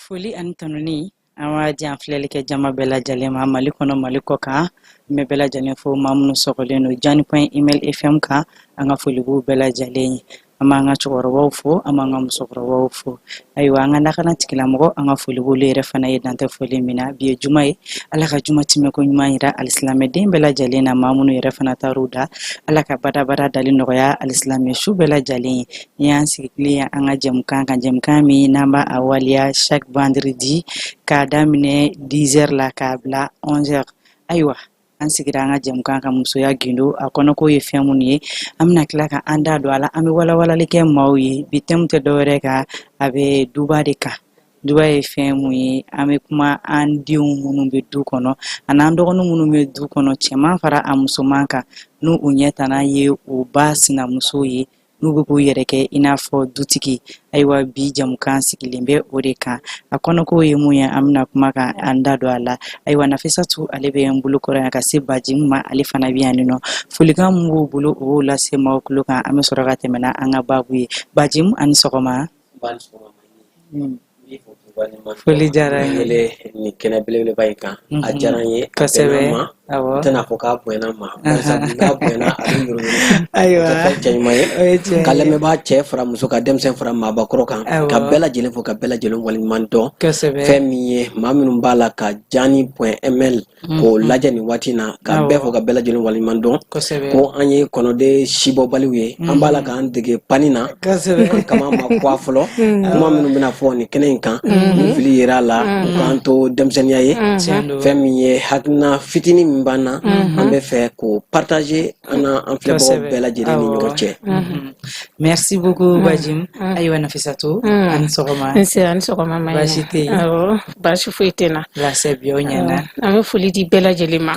Foli ani tanuni an b'a di an filɛlikɛ jama bɛɛ lajɛlen ma Mali kɔnɔ, Mali kɔ kan. N bɛ bɛɛ lajɛlen fo, maa minnu sɔgɔlen don Jani point ml FM kan, an ka foli b'u bɛɛ lajɛlen ye. An b'an ka cɛkɔrɔbaw fo, an b'an ka musokɔrɔbaw fo. Ayiwa, an ka lakana tigilamɔgɔ, an ka foli b'olu yɛrɛ fana ye, dantɛ foli min na. Bi ye juma ye, Ala ka juma tɛmɛko ɲuman yira alisilamɛden bɛɛ lajɛlen na. Maa minnu yɛrɛ fana taar'u da, Ala ka badabada dali nɔgɔya alisilamɛ su bɛɛ lajɛlen ye. Ni y'an sigilen ye an ka jɛmukan kan, jɛmukan min n'an b'a a waleya chaque vendredi k'a daminɛ 10 heures la k'a bila 11 heures. Ayiwa, an sigira an ka jɛmukan kan, musoya gindo, a kɔnɔko ye fɛn minnu ye, an bɛna tila ka an da don a la, an bɛ walawalali kɛ maaw ye. Bi thème tɛ dɔwɛrɛ kan, a bɛ duba de kan. Duba ye fɛn mun ye? An bɛ kuma an denw minnu bɛ du kɔnɔ an'an dɔgɔnin minnu bɛ du kɔnɔ, cɛman fara a musoman kan, n'u u ɲɛ tana ye u ba sinamuso ye, n'u bɛ k'u yɛrɛ kɛ i n'a fɔ dutigi. Ayiwa, bi jɛmukan sigilen bɛ o de kan. A kɔnɔko ye mun ye? An bɛna kuma kan, an da don a la. Ayiwa, Nafisatu, ale bɛ n bolo kɔrɔ yan ka se Bajimu ma, ale fana bɛ yan nɔ. Folikan min b'u bolo, o b'o lase maaw tulo kan. An bɛ sɔrɔ ka tɛmɛ n'an ka baabu ye. Bajimu, a ni sɔgɔma. Foli diyara n ye nin kɛnɛ belebeleba in kan, a diyara n ye. Kosɛbɛ. Awɔ, n tɛna fɔ k'a bonyana ma, barisa n'a bonyana, a bɛ yuruguyurugu. Ayiwa, o tɛ fɛn cɛɲuman ye. Ka lamɛnbaa cɛ fara muso kan, denmisɛn fara maabakɔrɔ kan, ka bɛɛ lajɛlen fo, ka bɛɛ lajɛlen waleɲuman dɔn. Fɛn min ye, maa minnu b'a la ka Jani point ml k'o lajɛ nin waati na, ka bɛɛ fo, ka bɛɛ lajɛlen waleɲuman dɔn, ko an ye kɔnɔden sibɔbaliw ye, an b'a la k'an dege panni na, an kama ma kuwa fɔlɔ. Kuma minnu bɛna fɔ nin kɛnɛ in kan, ni fili yera a la, u k'an to denmisɛnninya ye. Fɛn min ye, hakilina fitinin min b'an na, an bɛ fɛ k'o partager an na an filɛbagaw bɛɛ lajɛlen ni ɲɔgɔn cɛ. Merci beaucoup, Bajim. Ayiwa, Nafisatu, a ni sɔgɔma. Nse, a ni sɔgɔma. Baasi tɛ yen? Awɔ, baasi foyi tɛ n na. Lase bi, o ɲɛna. An bɛ foli di bɛɛ lajɛlen ma.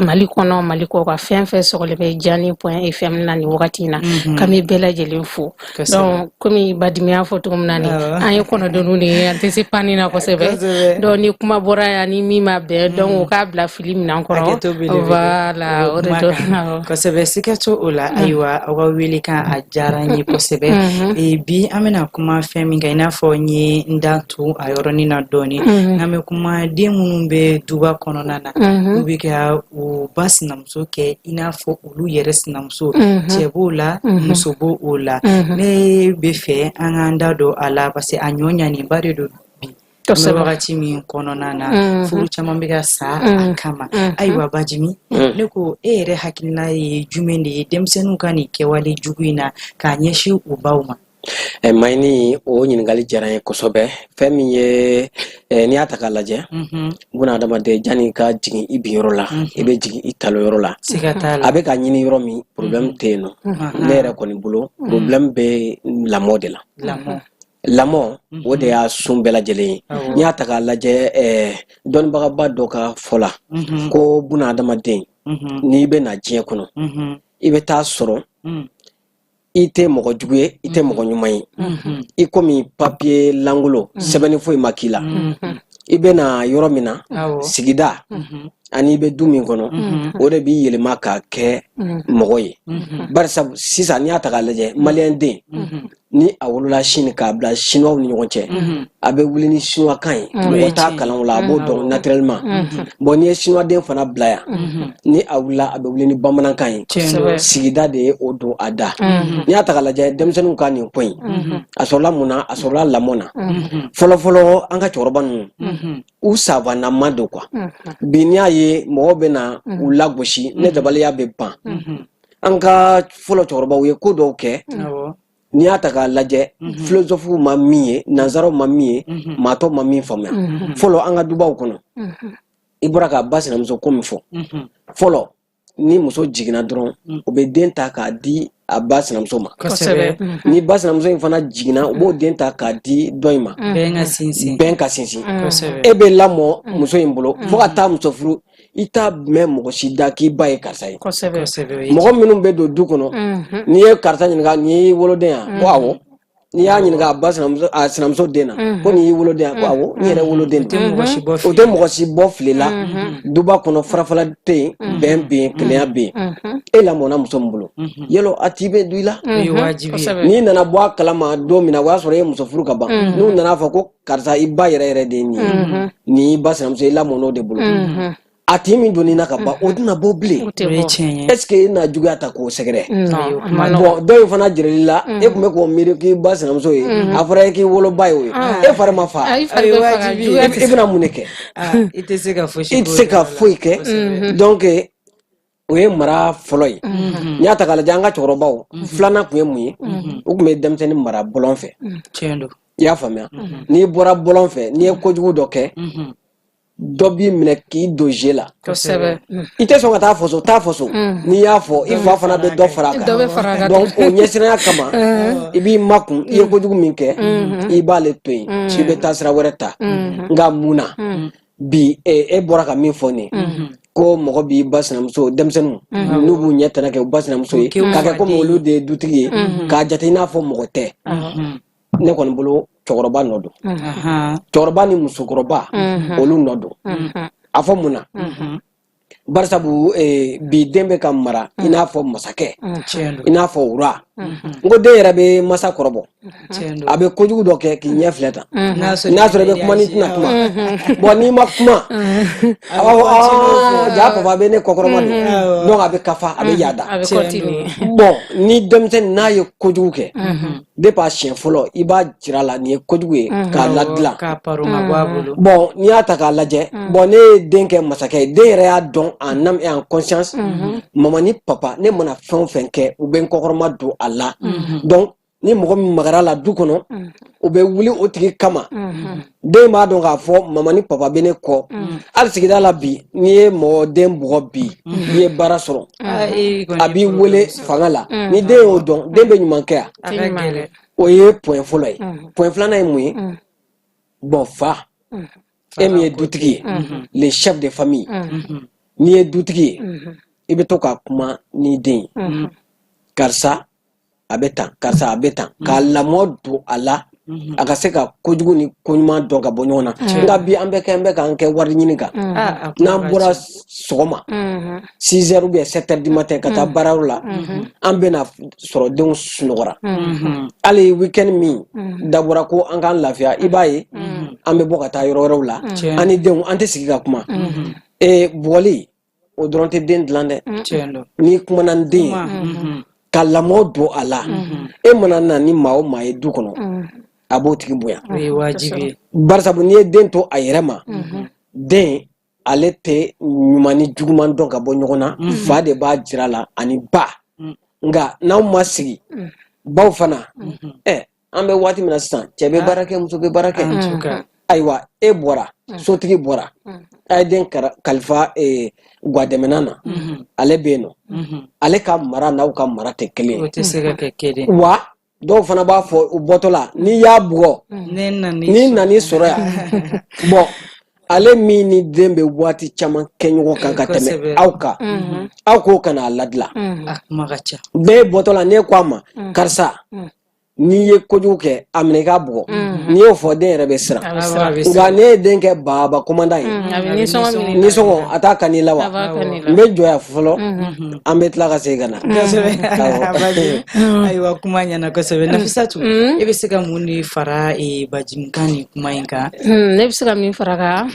Mali kɔnɔ, Mali kɔkan, fɛn fɛn sɔgɔlen bɛ Jani point fm na nin wagati in na, k'an bɛ bɛɛ lajɛlen fo. Donc, komi Badimi y'a fɔ cogo min na nin, an ye kɔnɔdenninw de ye, an tɛ se panni na kosɛbɛ. Donc ni kuma bɔra yan, ni min ma bɛn, donc o k'a bila fili minɛn kɔnɔ. Voilà, o de don. Kosɛbɛ, siga t'o o la. Ayiwa, aw ka welekan a diyara n ye kosɛbɛ. Bi an bɛna kuma fɛn min kan, i n'a fɔ n ye n da tu a yɔrɔnin na dɔɔnin, n'an bɛ kuma den minnu bɛ duba kɔnɔna na, n'u bɛ ka u ba sinamuso kɛ i n'a fɔ olu yɛrɛ sinamuso, cɛ b'o la, muso b'o o la. Ne bɛ fɛ an k'an da don a la, parce que a ɲɔ ɲanenba de don bi. An bɛ wagati min kɔnɔna na, furu caman bɛ ka sa a kama. Ayiwa, Bajimi, ne ko e yɛrɛ hakilina ye jumɛn de ye denmisɛnninw ka nin kɛwale jugu in na k'a ɲɛsin u baw ma? Mayini, o ɲininkali diyara n ye kosɛbɛ. Fɛn min ye, n'i y'a ta k'a lajɛ, buna adamaden, janni ka jigin i binyɔrɔ la, i bɛ jigin i talonyɔrɔ la. A bɛ ka ɲini yɔrɔ min, problème tɛ yen nɔ. Ne yɛrɛ kɔni bolo, problème bɛ lamɔ de la. Lamɔ, o de y'a sun bɛɛ lajɛlen ye. N'i y'a ta k'a lajɛ, dɔnnibagaba dɔ ka fɔ la ko buna adamaden, n'i bɛ na diɲɛ kɔnɔ, i bɛ taa sɔrɔ i tɛ mɔgɔ jugu ye, i tɛ mɔgɔ ɲuman ye, i komi papiye lankolon, sɛbɛnni foyi ma k'i la. I bɛ na yɔrɔ min na, sigida ani i bɛ du min kɔnɔ, o de b'i yɛlɛma ka kɛ mɔgɔ ye. Barisa sisan, n'i y'a ta k'a lajɛ, maliyɛn den, ni a wolola Chine k'a bila Chinois ni ɲɔgɔn cɛ, a bɛ wuli ni chinois kan ye. Mɔgɔ t'a kalan o la, a b'o dɔn naturellement. Bon, n'i ye chinois den fana bila yan, ni a wulila, a bɛ wuli ni bamanankan ye. Sigida de ye o don a da. N'i y'a ta k'a lajɛ, denmisɛnninw ka nin ko in, a sɔrɔla mun na? A sɔrɔla lamɔ na. Fɔlɔfɔlɔ, an ka cɛkɔrɔba ninnu, u savanama don quoi. Bi, n'i y'a ye mɔgɔw bɛ na u lagosi, ne dabaliya bɛ ban. An ka fɔlɔ cɛkɔrɔbaw ye ko dɔw kɛ, n'i y'a ta k'a lajɛ, philosophew ma min ye, nanzaraw ma min ye, maa tɔw ma min faamuya. Fɔlɔ, an ka dubaw kɔnɔ, i bɔra ka ba sinamuso ko min fɔ, fɔlɔ, ni muso jiginna dɔrɔn, u bɛ den ta k'a di a ba sinamuso ma. Ni ba sinamuso in fana jiginna, u b'o den ta k'a di dɔ in ma. Bɛn ka sinsin. Bɛn ka sinsin. E bɛ lamɔ muso in bolo fo ka taa muso furu, i t'a mɛn mɔgɔ si da k'i ba ye karisa ye. Mɔgɔ minnu bɛ don du kɔnɔ, n'i ye karisa ɲininka, n'i y'i woloden yan, ko awɔ. N'i y'a ɲininka a ba sinamuso, a sinamuso den na, ko nin y'i woloden ye, ko awɔ, n yɛrɛ woloden don. O tɛ mɔgɔ si bɔ fili la. Duba kɔnɔ, farafara tɛ yen, bɛn bɛ yen, kelenya bɛ yen. E lamɔna muso min bolo, yɔrɔ a tin bɛ don i la. N'i nana bɔ a kalama don min na, o y'a sɔrɔ e ye muso furu ka ban. N'u nana fɔ ko karisa, i ba yɛrɛ yɛrɛ de ye nin ye, nin y'i ba sinamuso, i lamɔn'o de bolo, a tin min donn'i na ka ban, o tɛna bɔ bilen. Est ce que e na juguya ta k'o sɛgɛrɛ? Bon, dɔ in fana jirali la, e tun bɛ k'o miiri k'i ba sinamuso ye, a fɔra e k'i woloba ye, o ye e fari ma fa, i bɛna mun de kɛ? I tɛ se ka foyi I tɛ se ka foyi kɛ. Donc o ye mara fɔlɔ ye. N'i y'a ta k'a lajɛ, an ka cɛkɔrɔbaw filanan tun ye mun ye? U tun bɛ denmisɛnnin mara bɔlɔn fɛ. I y'a faamuya? N'i bɔra bɔlɔn fɛ, n'i ye kojugu dɔ kɛ, dɔ b'i minɛ k'i don jeu la. I tɛ sɔn ka taa fɔ so, taa fɔ so. N'i y'a fɔ, i fa fana bɛ dɔ fara a kan. Donc o ɲɛsiranya kama, i b'i makun. I ye kojugu min kɛ, i b'ale to yen, i bɛ taa sira wɛrɛ ta. Nka mun na bi, e bɔra ka min fɔ nin ye, ko mɔgɔ b'i ba sinamuso, denmisɛnninw n'u b'u ɲɛ tɛnɛ kɛ u ba sinamuso ye, k'a kɛ komi olu de ye dutigi ye, k'a jate i n'a fɔ mɔgɔ tɛ, ne kɔni bolo cɛkɔrɔba nɔ don. Cɛkɔrɔba ni musokɔrɔba, olu nɔ don. A fɔ mun na? Barisabu bi den bɛ ka mara i n'a fɔ masakɛ, i n'a fɔ roi. N ko den yɛrɛ bɛ masa kɔrɔbɔ, a bɛ kojugu dɔ kɛ k'i ɲɛ filɛ tan, n'a sɔrɔ i bɛ kuma, n'i tɛna kuma, bon, n'i ma kuma, a b'a fɔ ja papa bɛ ne kɔkɔrɔma don. Donc a bɛ kafa, a bɛ yaada. Bon, ni denmisɛnnin n'a ye kojugu kɛ, depuis a siɲɛ fɔlɔ, i b'a jira la nin ye kojugu ye, k'a ladilan. Bon, n'i y'a ta k'a lajɛ, bon, ne ye den kɛ masakɛ ye, den yɛrɛ y'a dɔn en âme et en conscience, mama ni papa, ne mana fɛn o fɛn kɛ, u bɛ n kɔkɔrɔma don a la. Donc ni mɔgɔ min magara la du kɔnɔ, u bɛ wuli o tigi kama. Den b'a dɔn k'a fɔ mama ni papa bɛ ne kɔ. Hali sigida la bi, n'i ye mɔgɔ den bugɔ bi, i ye baara sɔrɔ, a b'i wele fanga la. Ni den y'o dɔn, den bɛ ɲuman kɛ yan. O ye point fɔlɔ ye. Point filanan ye mun ye? Bon, fa, e min ye dutigi ye, le chef de famille, n'i ye dutigi ye, i bɛ to ka kuma n'i den ye: karisa a bɛ tan, karisa a bɛ tan, k'a lamɔ don a la, a ka se ka kojugu ni koɲuman dɔn ka bɔ ɲɔgɔn na. Nka bi, an bɛ kɛ, an bɛ k'an kɛ wari ɲini kan. N'an bɔra sɔgɔma 6 heures ou bien 7 heures du matin ka taa baarayɔrɔ la, an bɛna sɔrɔ denw sunɔgɔra. Hali week-end min dabɔra ko an k'an lafiya, i b'a ye an bɛ bɔ ka taa yɔrɔ wɛrɛw la. An ni denw, an tɛ sigi ka kuma. Bugɔli o dɔrɔn tɛ den dilan dɛ. N'i kumana ni den ye ka lamɔ don a la, e mana na ni maa o maa ye du kɔnɔ, a b'o tigi bonya. Barisabu n'i ye den to a yɛrɛ ma, den ale tɛ ɲuman ni juguman dɔn ka bɔ ɲɔgɔn na. Fa de b'a jira la ani ba. Nka n'aw ma sigi, baw fana, an bɛ waati min na sisan, cɛ bɛ baara kɛ, muso bɛ baara kɛ. Ayiwa, e bɔra, sotigi bɔra, a ye den kalifa gwadɛmɛna na, ale bɛ yen nɔ, ale ka mara n'aw ka mara tɛ kelen ye. Wa dɔw fana b'a fɔ u bɔtɔ la: n'i y'a bugɔ, n'i nan'i sɔrɔ yan. Bon, ale min ni den bɛ waati caman kɛ ɲɔgɔn kan ka tɛmɛ aw kan, aw k'o kana a ladilan. Bɛɛ bɔtɔ la, n'e ko a ma: karisa, n'i ye kojugu kɛ, a minɛ i k'a bugɔ, n'i y'o fɔ, den yɛrɛ bɛ siran. Nka ne ye den kɛ baba commandant ye, nisɔngɔ a t'a kan i la wa? N bɛ jɔ yan fɔlɔ, an bɛ tila ka segin ka na. Ayiwa, kuma ɲɛna kosɛbɛ. Nafisatu, e bɛ se ka mun de fara Badimi kan nin kuma in kan? Ne bɛ se ka min fara kan,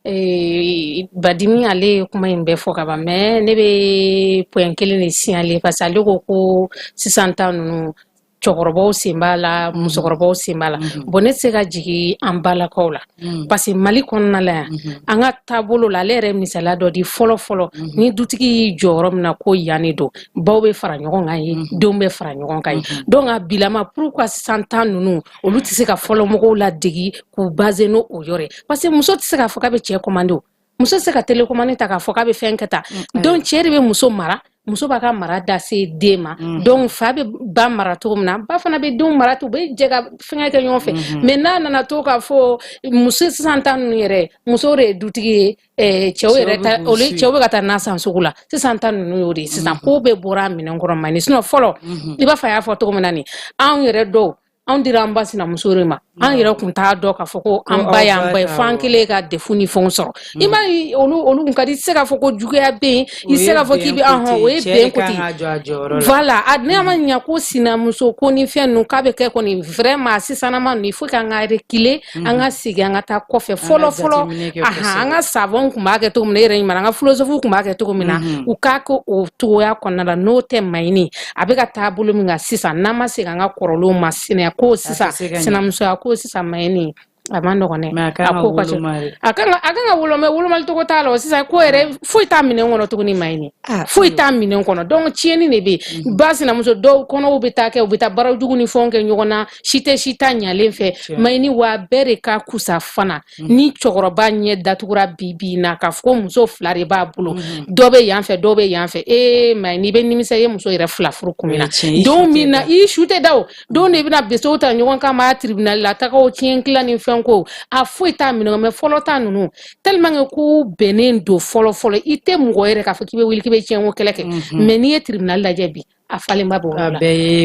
Badimi ale ye kuma in bɛɛ fɔ ka ban, mais ne bɛ point kelen de signaler, parce que ale ko ko sisan ta ninnu, cɛkɔrɔbaw sen b'a la, musokɔrɔbaw sen b'a la. Bon, ne tɛ se ka jigin an balakaw la, parce que Mali kɔnɔna la yan, an ka taabolo la, ale yɛrɛ misaliya dɔ di fɔlɔ fɔlɔ: ni dutigi y'i jɔ yɔrɔ min na ko yan de don, baw bɛ fara ɲɔgɔn kan ye, denw bɛ fara ɲɔgɔn kan ye. Donc a bilama, pourquoi sisan ta ninnu, olu tɛ se ka fɔlɔ mɔgɔw ladegi k'u baser n'o o yɔrɔ ye? Parce que muso tɛ se k'a fɔ k'a bɛ cɛ commander o, muso tɛ se ka télécommande ta k'a fɔ k'a bɛ fɛn kɛ tan. Donc cɛ de bɛ muso mara, muso b'a ka mara da se den ma. Donc fa bɛ ba mara cogo min na, ba fana bɛ denw mara ten, u bɛ jɛ ka fɛngɛ kɛ ɲɔgɔn fɛ. Mais n'a nana to k'a fɔ muso, sisan ta ninnu yɛrɛ, musow de ye dutigi ye, cɛw yɛrɛ ta, olu cɛw bɛ ka taa na san sugu la. Sisan ta ninnu y'o de ye. Sisan ko bɛɛ bɔra a minɛn kɔrɔ, mani. Sinon fɔlɔ, i b'a fɔ a y'a fɔ cogo min na nin, anw yɛrɛ dɔw, Anw dira an ba sinamuso de ma. An yɛrɛ kun t'a dɔn k'a fɔ ko an ba y'an ba ye, fo an kɛlen ka DEF ni fɛnw sɔrɔ. I m'a ye, olu kun ka di. I tɛ se k'a fɔ ko juguya bɛ yen, i tɛ se k'a fɔ k'i bɛ ahɔn, o ye bɛn ko ten. Voilà, a ne ma ɲa ko sinamuso ko ni fɛn ninnu k'a bɛ kɛ kɔni, vraiment sisanama ninnu, il faut k'an ka reculer, an ka segin, an ka taa kɔfɛ. Fɔlɔ fɔlɔ, ahan, an ka savants kun b'a kɛ cogo min na, e yɛrɛ ɲuman, an ka philosophe kun b'a kɛ cogo min na, u k'a kɛ o cogoya kɔnɔna la. N'o tɛ, Mayini, a bɛ ka taa bolo min kan sisan, n'an ma segin an ka kɔrɔlenw ma, sinaya ko sisan, sinamusoya ko sisan, Mayini, a ma nɔgɔn dɛ. A ko ka ca, a kan ka woloma, wolomali cogo t'a la. O sisan ko yɛrɛ foyi t'a minɛn kɔnɔ tuguni, Mayini, foyi t'a minɛn kɔnɔ. Donc tiɲɛni de bɛ yen. Ba sinamuso dɔw kɔnɔw bɛ taa kɛ, u bɛ taa baara jugu ni fɛnw kɛ ɲɔgɔn na, si tɛ si ta ɲalen fɛ, Mayini. Wa bɛɛ de ka kusa fana ni cɛkɔrɔba ɲɛ datugura bi bi in na k'a fɔ ko muso fila de b'a bolo, dɔ bɛ yan fɛ, dɔ bɛ yan fɛ. Ee Mayini, i bɛ nimisa i ye muso yɛrɛ fila furu kun min na. Don min na i su tɛ da, o don de bɛna besow ta ɲɔgɔn kama tribunal la, tagaw tiɲɛ tila ni fɛn ko, a foyi t'a minɛ. Mais fɔlɔ ta ninnu, tellement que ko bɛnnen don fɔlɔ fɔlɔ, i tɛ mɔgɔ yɛrɛ k'a fɔ k'i bɛ wuli k'i bɛ tiɲɛko kɛlɛ kɛ. Mais n'i ye tribunal lajɛ bi, a falenba b'o la,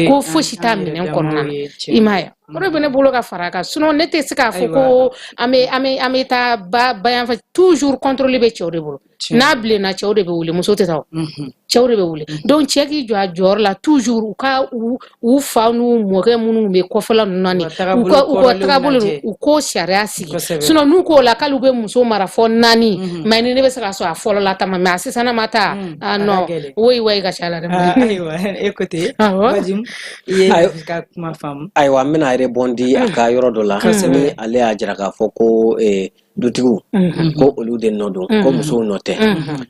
ko fosi t'a minɛn kɔnɔna na. I m'a ye, o de bɛ ne bolo ka fara a kan. Sinon ne tɛ se k'a fɔ ko an bɛ taa ba bayan fɛ. Toujours contrôle bɛ cɛw de bolo. N'a bilenna, cɛw de bɛ wuli, muso tɛ taa o, cɛw de bɛ wuli. Donc cɛ k'i jɔ a jɔyɔrɔ la toujours. U ka u fa n'u mɔkɛ minnu bɛ kɔfɛla ninnu na nin, u ka tagabolo, u k'o sariya sigi. Sinon n'u k'o la k'ale bɛ muso mara fɔ naani, mais ni ne bɛ se ka sɔrɔ a fɔlɔ la ta ma, mais a sisan ma ta, ah non, woyi wayi ka ca la dɛ. Ayiwa, e ko ten, Badim, i ye ka kuma faamu. Ayiwa, n bɛna rebondir a ka yɔrɔ dɔ la ni ale y'a jira k'a fɔ ko dutigiw ko olu de nɔ don, ko musow nɔ tɛ.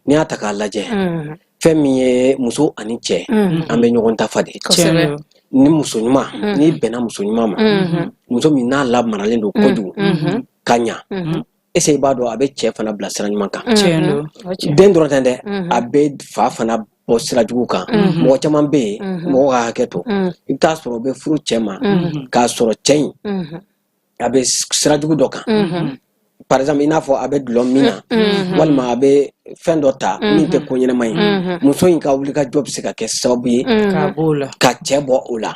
N'i y'a ta k'a lajɛ, fɛn min ye muso ani cɛ, an bɛ ɲɔgɔn dafa de. Ni muso ɲuman, n'i bɛnna muso ɲuman ma, muso min n'a lamaralen don kojugu ka ɲa, ese i b'a dɔn a bɛ cɛ fana bila sira ɲuman kan. Den dɔrɔn tɛ dɛ, a bɛ fa fana bɔ sira jugu kan. Mɔgɔ caman bɛ yen, mɔgɔ ka hakɛ to, i bɛ taa sɔrɔ u bɛ furu cɛ ma k'a sɔrɔ cɛ in a bɛ sira jugu dɔ kan. Par exemple, i n'a fɔ a bɛ dɔlɔ min na, walima a bɛ fɛn dɔ ta min tɛ ko ɲɛnama ye, muso in ka wulikajɔ bɛ se ka kɛ sababu ye ka cɛ bɔ o la.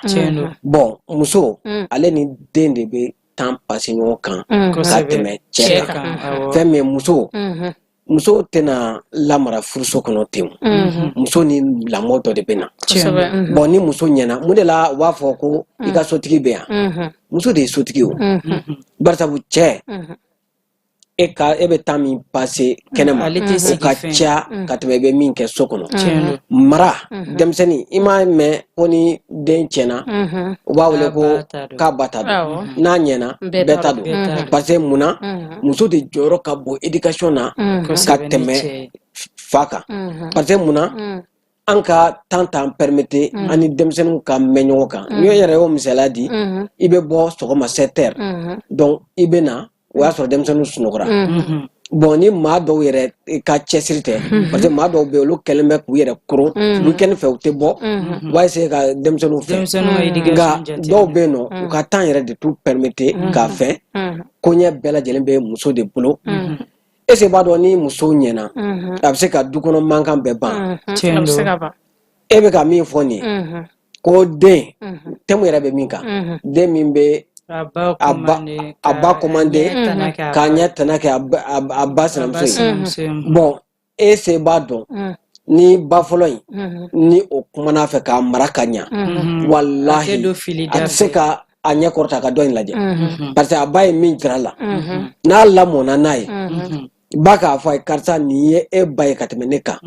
Bon, muso ale ni den de bɛ temps passer ɲɔgɔn kan ka tɛmɛ cɛ kan. Fɛn min ye muso, muso tɛna lamara furuso kɔnɔ ten, muso ni lamɔ dɔ de bɛ na. Bon, ni muso ɲɛna, mun de la u b'a fɔ ko i ka sotigi bɛ yan? Muso de ye sotigi o. Barisabu cɛ, e ka e bɛ temps min passer kɛnɛma, o ka ca ka tɛmɛ i bɛ min kɛ so kɔnɔ. Mara denmisɛnnin, i m'a mɛn ko ni den tiɲɛna, u b'a wele ko k'a ba ta don, n'a ɲɛna bɛɛ ta don. Parce que munna? Muso de jɔyɔrɔ ka bon éducation na ka tɛmɛ fa kan. Parce que munna? An ka temps t'an permettre an ni denmisɛnninw ka mɛn ɲɔgɔn kan. N'i yɛrɛ y'o misaliya di, i bɛ bɔ sɔgɔma 7 heures, donc i bɛ na, o y'a sɔrɔ denmisɛnninw sunɔgɔra. Bon, ni maa dɔw yɛrɛ ka cɛsiri tɛ, parce que maa dɔw bɛ yen, olu kɛlen bɛ k'u yɛrɛ koron week-end fɛ, u tɛ bɔ, u b'a essayer ka denmisɛnninw fɛ. Nka dɔw bɛ yen nɔ, u ka temps yɛrɛ de t'u permettre k'a fɛn koɲɛ bɛɛ lajɛlen bɛ muso de bolo. Est ce que i b'a dɔn, ni muso ɲɛna, a bɛ se ka du kɔnɔ mankan bɛɛ ban? E bɛ ka min fɔ nin ye, ko den thème yɛrɛ bɛ min kan, den min bɛ a ba commandé k'a ɲɛ tana kɛ a ba sinamuso ye. Bon, e se b'a dɔn ni ba fɔlɔ in ni o kumana fɛ k'a mara ka ɲa, walahi a tɛ se ka a ɲɛ kɔrɔta ka dɔ in lajɛ, parce que a ba ye min jira la, n'a lamɔnna n'a ye, ba k'a fɔ a ye: karisa, nin ye e ba ye ka tɛmɛ ne kan.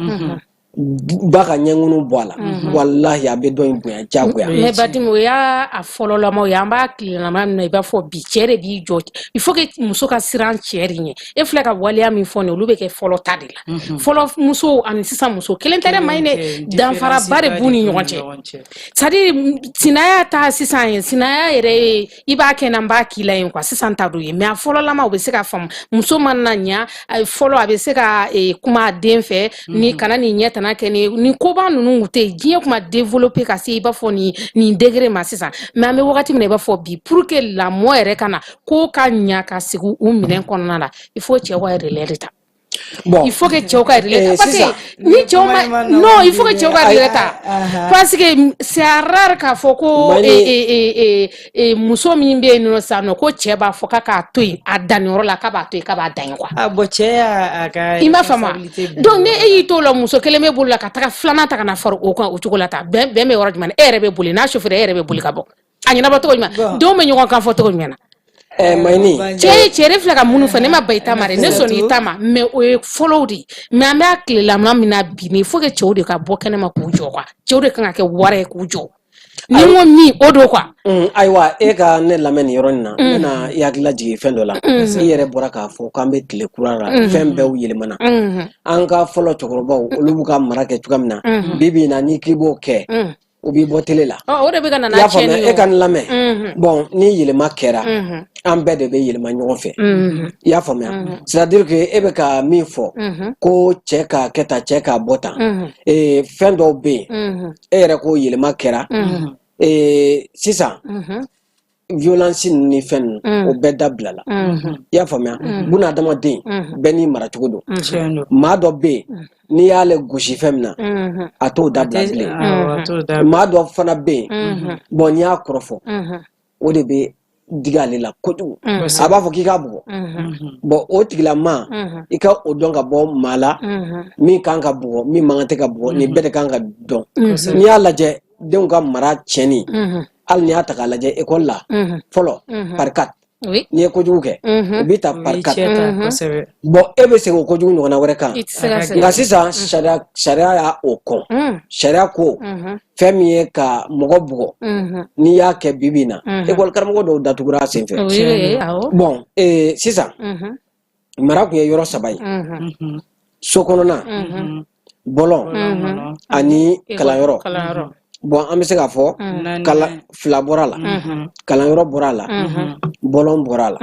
Ba ka ɲɛŋunu bɔ a la, walahi a bɛ dɔ in bonya diyagoya. Mais Badim, o y'a a fɔlɔlama ye. An b'a tilelama min na, i b'a fɔ bi cɛ de b'i jɔ. Il faut que muso ka siran cɛ de ɲɛ. E filɛ ka waleya min fɔ nin, olu bɛ kɛ fɔlɔ ta de la. Fɔlɔ musow ani sisan muso kelen tɛ dɛ, Mayine, danfaraba de b'u ni ɲɔgɔn cɛ. C'est à dire sinaya ta sisan ye, sinaya yɛrɛ ye i b'a kɛ na, n b'a k'i la yen quoi, sisan ta don ye. Mais a fɔlɔlama, o bɛ se ka faamu. Muso mana ɲa fɔlɔ, a bɛ se ka kuma a den fɛ ni kana nin ɲɛ tana kɛ ni koba ninnu tɛ yen. Diɲɛ kuma développer ka se i b'a fɔ nin degré ma sisan. Mais an bɛ wagati min na i b'a fɔ bi, pour que lamɔ yɛrɛ ka na ko ka ɲa ka sigi u minɛn kɔnɔna la, il faut cɛw ka relais de ta. Bon, il faut que cɛw ka relais ta, parce que ni cɛw ma, non, il faut que cɛw ka relais ta, parce que c'est rare k'a fɔ ko muso min bɛ yen nɔ sisan nɔ, ko cɛ b'a fɔ k'a k'a to yen a danniyɔrɔ la, k'a b'a to yen, k'a b'a dan yen quoi. Ah bon, cɛ y'a ka I m'a faamu. Donc ni e y'i t'o la, muso kelen bɛ bolo la ka taga filanan ta ka na fara o kan o cogo la tan, bɛn bɛn bɛ yɔrɔ jumɛn? E yɛrɛ bɛ boli n'a chauffeur, e yɛrɛ bɛ boli ka bɔ, a ɲɛnabɔ cogo jumɛn? Denw bɛ ɲɔgɔn kan fɔ cogo jumɛn na? Mayini. Cɛ ye cɛ de filɛ ka minnu fɛ, ne ma ban i ta ma dɛ, ne sɔnna i ta ma, mais o ye fɔlɔw de ye. Mais an bɛ a tilelama min na bi, il faut que cɛw de ka bɔ kɛnɛma k'u jɔ quoi. Cɛw de kan ka kɛ wara ye k'u jɔ. Ni n ko min, o don quoi. Ayiwa, e ka ne lamɛn nin yɔrɔ nin na, n bɛna i hakili lajigin fɛn dɔ la. I yɛrɛ bɔra k'a fɔ k'an bɛ tile kura la, fɛn bɛɛ yɛlɛmana. An ka fɔlɔ cɛkɔrɔbaw, olu b'u ka mara kɛ cogoya min na, bi bi in na, n'i k'i b'o kɛ, u b'i bɔ télé la. O de bɛ ka na I y'a n'a tiɲɛni faamuya? ye. E ka nin lamɛn. Bon, ni yɛlɛma kɛra, an bɛɛ de bɛ yɛlɛma ɲɔgɔn fɛ. I y'a faamuya? C'est à dire que e bɛ ka min fɔ ko cɛ k'a kɛ tan, cɛ k'a bɔ tan, fɛn dɔw bɛ yen, e yɛrɛ ko yɛlɛma kɛra. Sisan violence ninnu ni fɛn ninnu, o bɛɛ dabila la. I y'a faamuya? Buna adamaden bɛɛ n'i maracogo don. Tiɲɛ don. Maa dɔ bɛ yen, n'i y'ale gosi fɛn min na, a t'o dabila bilen. Awɔ, a t'o dabila. Maa dɔ fana bɛ yen, bon, n'i y'a kɔrɔfɔ, o de bɛ digi ale la kojugu, a b'a fɔ k'i k'a bugɔ. Bon, o tigilama, i ka o dɔn ka bɔ maa la, min kan ka bugɔ, min man kan tɛ ka bugɔ, nin bɛɛ de kan ka dɔn. N'i y'a lajɛ, denw ka mara tiɲɛni, hali n'i y'a ta k'a lajɛ ekɔli la fɔlɔ, par quatre, n'i ye kojugu kɛ, u b'i ta par U b'i quatre. cɛ ta kosɛbɛ. Bon, e bɛ segin o kojugu ɲɔgɔnna wɛrɛ kan. I tɛ se ka segin. Nka sisan, sariya y'a o kɔn. Sariya ko fɛn min ye ka mɔgɔ bugɔ, n'i y'a kɛ bi bi in na, ekɔli karamɔgɔ dɔw datugura a sen fɛ. Oui, awɔ. Bon, sisan mara tun ye yɔrɔ saba ye: so kɔnɔna, bɔlɔn ani kalanyɔrɔ. Kalanyɔrɔ. Bon, an bɛ se k'a fɔ Naani. Kala fila bɔra a la, kalanyɔrɔ bɔra a la, bɔlɔn bɔra a la,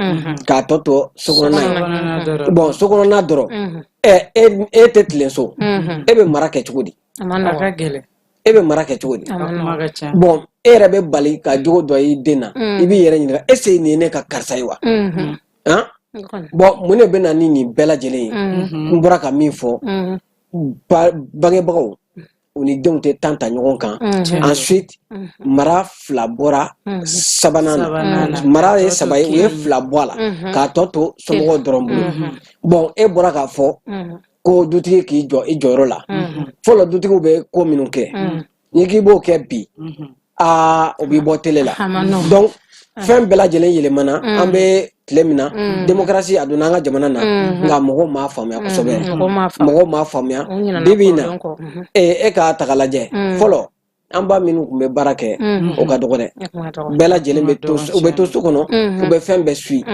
k'a tɔ to so kɔnɔna ye. Kɔnɔna dɔrɔn. Bon, so kɔnɔna dɔrɔn, ɛ e e tɛ tilen so, e bɛ mara kɛ cogo di? A ma A nɔgɔn. ka gɛlɛn. E bɛ mara kɛ cogo di? A A ma kuma nɔgɔn. ka ca. Bon, e yɛrɛ bɛ bali ka jogo dɔ y'i den na, i b'i yɛrɛ ɲininka, est ce que nin ye ne ka karisa ye wa? Han. Bon, mun de bɛ na ni nin bɛɛ lajɛlen ye? N bɔra ka min fɔ, bangebagaw, u ni denw tɛ tan ta ɲɔgɔn kan. Ensuite, mara fila bɔra sabanan na. Sabanan na. Mara ye Tɔ to saba ye, u ye kelen. fila bɔ a la k'a tɔ to somɔgɔw dɔrɔn bolo. Bon, e bɔra k'a fɔ ko dutigi k'i jɔ i jɔyɔrɔ la. Fɔlɔ, dutigiw bɛ ko minnu kɛ, n'i k'i b'o kɛ bi, aa, o b'i bɔ télé la. A ma nɔgɔn. Donc fɛn bɛɛ lajɛlen yɛlɛmana. An bɛ tile min na, démocratie a donna an ka jamana na, nka mɔgɔw m'a faamuya kosɛbɛ. Mɔgɔw m'a faamu. Mɔgɔw m'a faamuya. U ɲinɛna Bi bi in na, kɔrɔlen kɔ. e k'a ta k'a lajɛ, fɔlɔ an ba minnu tun bɛ baara kɛ, o ka dɔgɔ dɛ. A kuma ka dɔgɔ. Bɛɛ lajɛlen bɛ to, u bɛ to so kɔnɔ, u bɛ fɛn bɛɛ suit.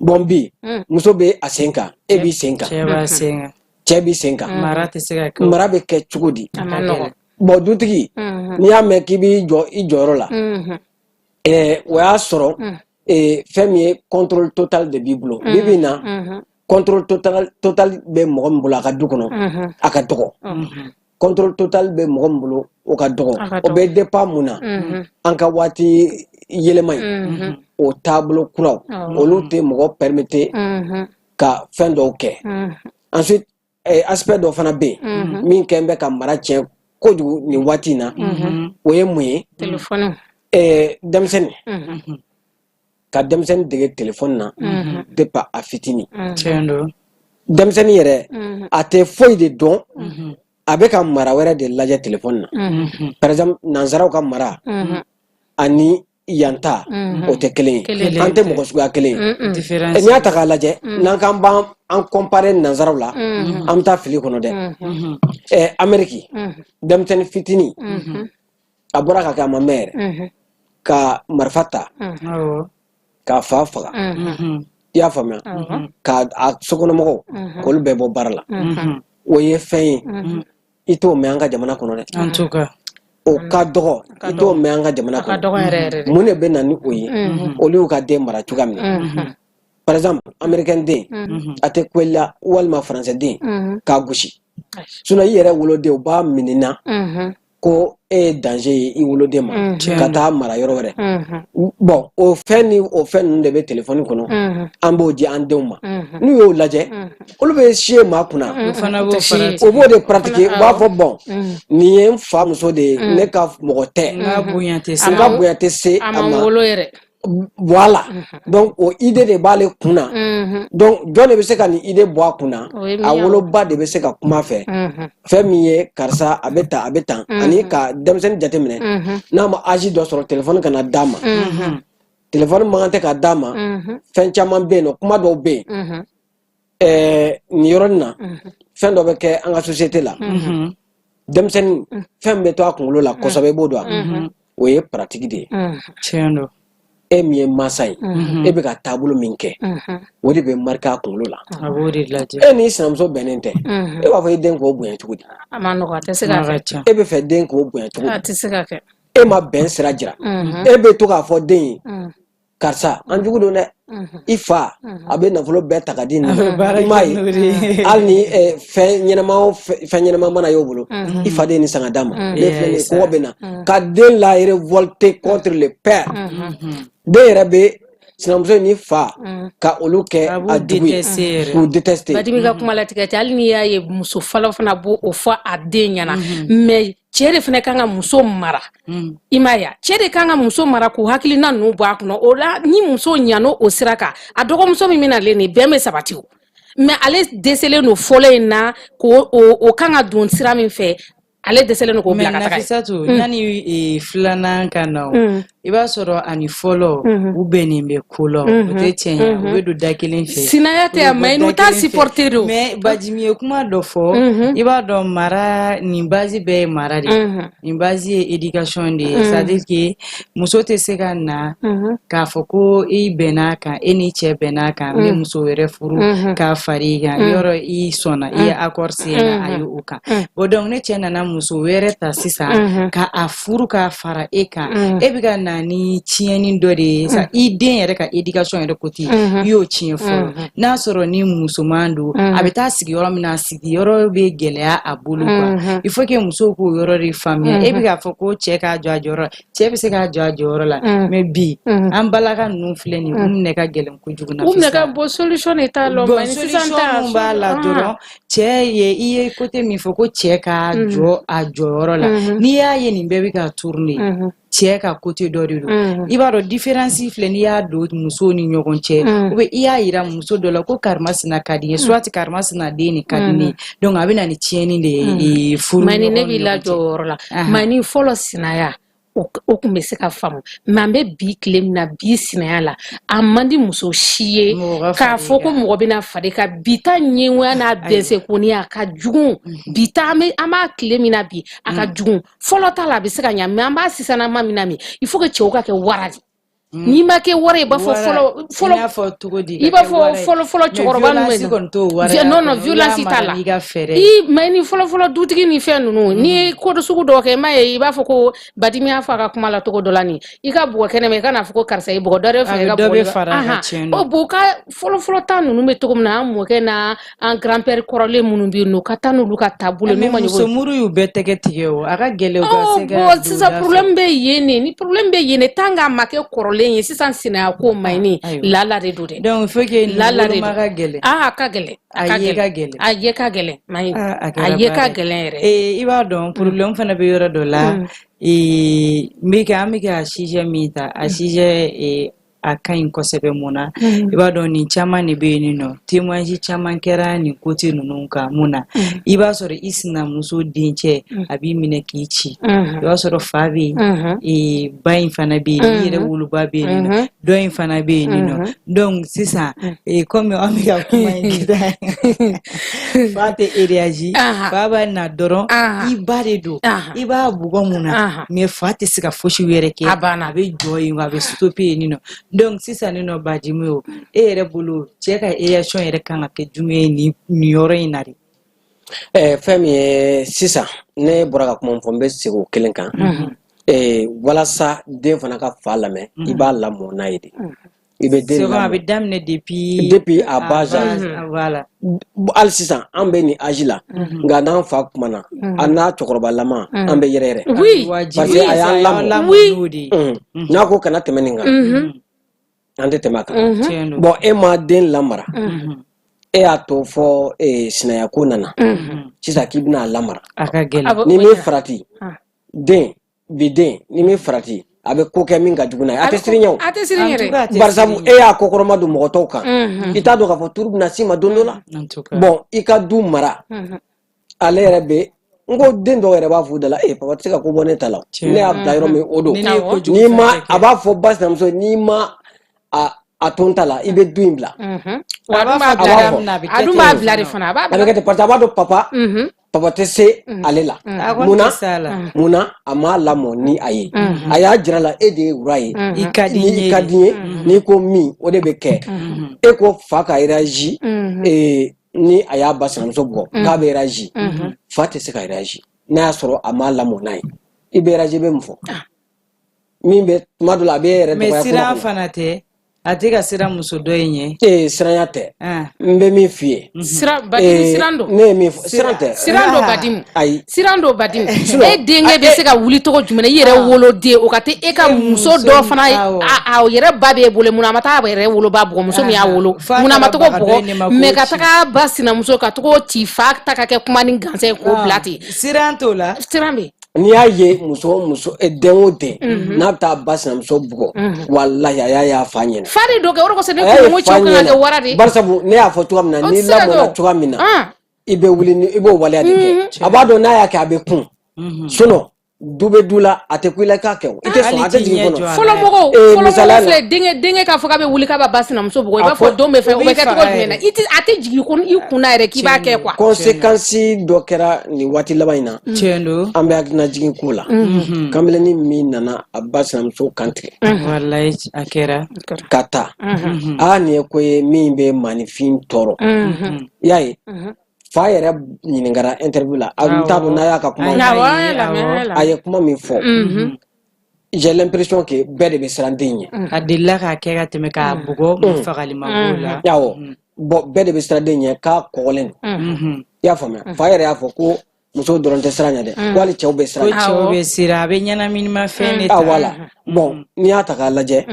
Bon, bi muso bɛ a sen kan, e b'i sen kan. Cɛ b'a sen kan. Cɛ b'i sen kan. Mara tɛ se ka kɛ o. Mara bɛ kɛ cogo di? A ma nɔgɔn. Bon, dutigi, n'i y'a mɛn k'i b'i jɔ i jɔyɔrɔ la, o y'a sɔrɔ fɛn min ye contrôle total de b'i bolo. Bi bi in na, contrôle total bɛ mɔgɔ min bolo a ka du kɔnɔ, a ka dɔgɔ. Contrôle total bɛ mɔgɔ min bolo, o ka dɔgɔ. A ka O dɔgɔ. bɛ dépend mun na? An ka waati yɛlɛma in, o taabolo kuraw, olu tɛ mɔgɔ permettre ka fɛn dɔw kɛ. Ensuite, aspect dɔ fana bɛ yen min kɛn bɛ ka mara tiɲɛ kojugu nin waati in na, o ye mun ye? Telefɔni. Denmisɛnnin, ka denmisɛnnin dege telefɔni na depuis a fitinin. Tiɲɛ don. Denmisɛnnin yɛrɛ, a tɛ foyi de dɔn, a bɛ ka mara wɛrɛ de lajɛ telefɔni na. Par exemple, nanzaraw ka mara ani yan ta, o tɛ kelen ye. Kelen. An tɛ mɔgɔ suguya kelen ye. Différence. N'i y'a ta k'a lajɛ, n'an k'an b'an an comparer nanzaraw la, an bɛ taa fili kɔnɔ dɛ. Amérique, denmisɛnnin fitinin, a bɔra ka kɛ, a ma mɛn yɛrɛ, ka marifa ta k'a fa faga. I y'a faamuya? Ka a sokɔnɔmɔgɔw k'olu bɛɛ bɔ baara la, o ye fɛn ye i t'o mɛn an ka jamana kɔnɔ dɛ. En tout cas. O ka dɔgɔ, i t'o mɛn an ka jamana A ka kɔnɔ. dɔgɔ yɛrɛ yɛrɛ de. Mun de bɛ na ni o ye? Olu y'u ka den mara cogoya min na. Par exemple, américain den, a tɛ kwela, walima français den k'a gosi. Sinon i yɛrɛ woloden, u b'a minɛ na. Ko e ye danger ye i woloden ma ka taa mara yɔrɔ wɛrɛ. Bon, o fɛn ni o fɛn ninnu de bɛ telefɔni kɔnɔ, an b'o di an denw ma. N'u y'o lajɛ, olu bɛ si ye maa kunna, o b'o de pratiquer. U b'a fɔ: bon, nin ye n fa muso de ye, ne ka mɔgɔ tɛ, n ka bonya tɛ se, n ka bonya tɛ se a ma. Voilà, donc o idée de b'ale kun na. Donc jɔn de bɛ se ka nin idée bɔ a kun na? A woloba de bɛ se ka kuma fɛ. Fɛn min ye karisa, a bɛ tan, a bɛ tan. Ani ka denmisɛnnin jateminɛ, n'a ma âge dɔ sɔrɔ, telefɔni kana d'a ma. Telefɔni man kan tɛ ka d'a ma. Fɛn caman bɛ yen nɔ, kuma dɔw bɛ yen. Nin yɔrɔnin na, fɛn dɔ bɛ kɛ an ka société la. Denmisɛnnin, fɛn bɛ to a kunkolo la kosɛbɛ, i b'o dɔn, o ye pratique de ye. Tiɲɛ don. E min ye mansa ye, e bɛ ka taabolo min kɛ, o de bɛ marquer a kunkolo la. A b'o de lajɛ. E n'i sinamuso bɛnnen tɛ, e b'a fɔ i den k'o bonya cogo di? A ma nɔgɔn, a tɛ se ka kɛ. E bɛ fɛ den k'o bonya cogo di? A tɛ se ka kɛ. E ma bɛn sira jira. E bɛ to k'a fɔ den ye: karisa, an jugu don dɛ, i fa a bɛ nafolo bɛɛ ta ka di nin ma. I m'a ye, hali ni fɛn ɲɛnama o fɛn ɲɛnama mana y'o bolo, i fa de ye nin san ka d'a ma. Ne filɛ nin ye, kɔngɔ bɛ na ka den la révolter contre le père. Den yɛrɛ bɛ sinamuso ni fa ka olu kɛ a jugu ye, k'u détester. Badimi ka kuma latigɛ tɛ. Hali n'i y'a ye, muso fɔlɔ fana b'o o fɔ a den ɲɛna, mais cɛ de fana kan ka muso mara. I m'a ye, cɛ de kan ka muso mara k'u hakilina ninnu bɔ a kɔnɔ. O la, ni muso ɲan'o o sira kan, a dɔgɔmuso min bɛna len nin bɛn bɛ sabati. O mais ale dɛsɛlen don fɔlɔ in na, k'o o kan ka don sira min fɛ, ale dɛsɛlen don k'o bila ka taga. Mais Nafisatu, yanni filanan ka na, o i b'a sɔrɔ ani fɔlɔ u bɛnnen bɛ ko la, o tɛ tiɲɛ ye, u bɛ don da kelen fɛ. Sinaya tɛ a ma ɲi, u t'a supporter de. Mais Bajimi ye kuma dɔ fɔ, i b'a dɔn, mara nin base bɛɛ ye mara de ye, nin base ye éducation de ye. C'est à dire que muso tɛ se ka na k'a fɔ ko i bɛnn'a kan, e ni cɛ bɛnn'a kan, n bɛ muso wɛrɛ furu k'a far'i kan. Yɔrɔ i sɔnna, i ye accord signé a ye o kan. Bon, donc ne cɛ nana muso wɛrɛ ta sisan ka a furu k'a fara e kan, e bɛ ka na ni tiɲɛni dɔ de ye sa. I den yɛrɛ ka éducation yɛrɛ côté, i y'o tiɲɛ fɔlɔ. N'a sɔrɔ ni musoman don, a bɛ taa sigi yɔrɔ min na, sigiyɔrɔ bɛ gɛlɛya a bolo quoi. Il faut que musow k'o yɔrɔ de faamuya. E bɛ k'a fɔ ko cɛ k'a jɔ a jɔyɔrɔ la, cɛ bɛ se k'a jɔ a jɔyɔrɔ la, mais bi an balaka ninnu filɛ nin ye, u minɛ ka gɛlɛn kojugu. U minɛ ka bɔ, solution de t'a la. Bon, solution mun b'a la dɔrɔn, cɛ ye, i ye côté min fɔ ko cɛ ka jɔ a jɔyɔrɔ la, n'i y'a ye nin bɛɛ bɛ ka tourner cɛ ka côté dɔ de don. I b'a dɔn, différence filɛ, n'i y'a don musow ni ɲɔgɔn cɛ, ou bien i y'a yira muso dɔ la ko karimasina ka di n ye, soit karimasina den de ka di ne ye, donc a bɛ na ni tiɲɛni de ye furu. Mani, ne b'i lajɔ o yɔrɔ la. Mani, fɔlɔ sinaya o tun bɛ se ka faamu, mais an bɛ bi tile min na bi, sinaya la, a man di muso si ye k'a fɔ ko mɔgɔ bɛna fari kan. Bi ta ɲɛgoya n'a dɛsɛkoni, a ka jugu. Bi ta, an b'a tile min na bi, a ka jugu. Fɔlɔ ta la, a bɛ se ka ɲa, mais an b'a sisanama min na min, il faut que cɛw ka kɛ wara de. N'i ma kɛ wara ye, i b'a fɔ fɔlɔ fɔlɔ, i b'a fɔ fɔlɔ fɔlɔ cɛkɔrɔba ninnu. Non, non, violence t'a la. I mais ni fɔlɔ fɔlɔ dutigi ni fɛn ninnu, n'i ye ko sugu dɔw kɛ, i m'a ye, i b'a fɔ ko Badimi y'a fɔ a ka kuma la cogo dɔ la nin, i ka bugɔ kɛnɛ ma, i kana fɔ ko karisa y'i bugɔ, dɔ de fɛ i ka bugɔ. O bon, ka fɔlɔ fɔlɔ ta ninnu bɛ cogo min na, an mɔkɛ n'an grand père kɔrɔlen minnu bɛ yen nɔ, ka taa n'olu ka taabolo. N'u ma muso muru y'u bɛɛ tɛgɛ tigɛ, o a ka gɛlɛn u ka se ka. Bon, sisan problème bɛ yen de, ni problème bɛ yen de, tant que a ma kɛ kɔrɔlen ye, sisan sinaya ko ma ɲi, lala de don dɛ. Donc il faut que lala de don ka gɛlɛn. Ah, a ka gɛlɛn. A ye ka gɛlɛn. A ye ka gɛlɛn, mayi, a ye ka gɛlɛn yɛrɛ. Ee, i b'a dɔn, problème fana bɛ yɔrɔ dɔ la. Ee, n bɛ ka an bɛ ka sujet min ta, a sujet a ka ɲi kosɛbɛ. Mun na? I b'a dɔn, nin caman de bɛ yen nɔ, témoignage caman kɛra nin côté ninnu kan. Mun na? I b'a sɔrɔ i sinamuso dencɛ a b'i minɛ k'i ci. I b'a sɔrɔ fa bɛ yen, ba in fana bɛ yen, i yɛrɛ woloba bɛ yen nɔ, dɔ in fana bɛ yen nɔ. Donc sisan, komi an bɛ ka kuma in kɛ, fa tɛ réagir, fa b'a na dɔrɔn, i ba de don, i b'a bugɔ mun na? Mais fa tɛ se ka fosi wɛrɛ kɛ. A banna. A bɛ jɔ yen, a bɛ stopper yen nɔ. Donc sisan nin nɔ, Bajimi, o e yɛrɛ bolo, cɛ ka réaction yɛrɛ kan ka kɛ jumɛn ye nin yɔrɔ in na de? Fɛn min ye sisan, ne bɔra ka kuma min fɔ, n bɛ segin o kelen kan. Walasa den fana ka fa lamɛn, i b'a lamɔ n'a ye de. I bɛ den Souvent a lamɔ bɛ daminɛ depuis depuis à bas âge. Voilà. Hali sisan an bɛ nin âge la, nka n'an fa kumana, an n'a cɛkɔrɔbalama, an bɛ yɛrɛ yɛrɛ. Parce que a y'an lamɔ. N'o de ye. N'a ko kana tɛmɛ nin kan, an tɛ tɛmɛ a kan. Tiɲɛ don. Bon, e ma den lamara, e y'a to fɔ sinaya ko nana sisan k'i bɛna a lamara. A ka gɛlɛn. Ni min farati, den bi den, ni min farati, a bɛ ko kɛ min ka jugu n'a ye, a tɛ siran ɲɛ o. A tɛ siran En tout yɛrɛ. cas, a tɛ Bari sabu siran e y'a kɔkɔrɔma don mɔgɔ tɔw kan, i t'a dɔn k'a fɔ turu bɛna s'i ma don dɔ la. En tout cas. Bon, i ka du mara, ale yɛrɛ bɛ n ko den dɔw yɛrɛ b'a f'u da la: "E papa tɛ se ka ko bɔ ne ta la, ne y'a bila yɔrɔ min, o don." Ni ne ye kojugu N'i fɛn ma fɛn kɛ. A b'a fɔ ba sinamuso, n'i ma a to n ta la, i bɛ du in bila. Wa a dun b'a A bila b'a de. fɔ. A bɛ A kɛ dun ten b'a de bila de fana. fana. A b'a A bɛ bila. kɛ ten parce que a b'a dɔn papa tɛ se ale la. A kɔni Munna? tɛ s'a la. Munna a m'a lamɔ ni a ye? A y'a jira la e de ye wura ye. I ka di Ni n i ye ka de. di n ye, n'i ko min, o de bɛ kɛ. E ko fa ka réagir, ni a y'a ba sinamuso bugɔ k'a bɛ réagir, fa tɛ se ka réagir n'a y'a sɔrɔ a m'a lamɔ n'a ye. I bɛ réagir, i bɛ mun fɔ? Min bɛ tuma dɔ la, a bɛ e yɛrɛ Mais dɔgɔya kuma siran kɔnɔ. fana tɛ. A tɛ ka siran muso dɔ in ɲɛ. Ee, siranya tɛ. Ah. N bɛ min f'i ye. Siran Badimu, siran don. Ne ye min fɔ, siran tɛ. Siran don, Badimu. Ayi. Siran don, Badimu. Sinon, E denkɛ bɛ se ka wuli cogo jumɛn na, i yɛrɛ woloden o ka taa e ka E muso muso dɔ fana, awɔ. a yɛrɛ ba b'e bolo, mun na a ma taa a yɛrɛ woloba bugɔ, muso min y'a wolo, F'a mun na a ma taara taga o baga dɔ in de bugɔ? ma k'o Mais ka ci. taga ba sinamuso ka taga o ci, fa ta ka kɛ kuma ni gansan ye k'o bila ten. Siran t'o la. Siran bɛ yen. N'i y'a ye muso o muso, den o den n'a bɛ taa ba sinamuso bugɔ, walahi a y'a ye a fa ɲɛna. Fa de don kɛ, o de kosɔn ne A ko y'a ye n ko fa cɛw kan ka ɲɛna. kɛ wara de. Bari sabu ne y'a fɔ cogoya min na, O n'i tɛ se ka kɛ lamɔna o. cogoya min na, i bɛ wuli ni i b'o waleya de kɛ. A b'a dɔn n'a y'a kɛ, a bɛ kun. Sinon du bɛ du la, a tɛ ku i la i k'a kɛ o. I tɛ sɔn, Hali a tɛ t'i jigin ɲɛ i kɔnɔ. jɔ a la. Fɔlɔ mɔgɔw, fɔlɔ Misaliya mɔgɔw la. filɛ, denkɛ k'a fɔ k'a bɛ wuli k'a b'a ba sinamuso bugɔ, i A b'a fɔ fɔ don bɛ fɛ o o bɛ b'i kɛ cogo faga jumɛn na? yɛrɛ. I tɛ, a tɛ jigin i kun na yɛrɛ k'i b'a kɛ quoi. Conséquence dɔ kɛra nin waati laban in na. Tiɲɛ don. An bɛ hakilina ko la, kameleni min nana a ba sinamuso kan tigɛ Walayi, a kɛra. ka taa, aa, nin ye ko ye min bɛ maaninfin tɔɔrɔ. I y'a ye, fa yɛrɛ ɲininkara interview la, a n t'a dɔn n'a y'a ka kuma An mɛn. y'a Awɔ, an ye, y'a lamɛn, an awɔ. y'a A lamɛn. ye kuma min fɔ, j'ai l'impression que bɛɛ de bɛ siran den ɲɛ. A delila k'a kɛ ka tɛmɛ k'a bugɔ, mais fagali ma b'o la. Awɔ, bon, bɛɛ de bɛ siran den ɲɛ k'a kɔgɔlen don. I y'a faamuya, fa yɛrɛ y'a fɔ ko musow dɔrɔn tɛ siran ɲɛ dɛ, ko hali cɛw bɛ siran Ko ɲɛ. cɛw bɛ siran, a bɛ ɲɛnaminimafɛn de Ah ta. voilà. Bon, n'i y'a ta k'a lajɛ,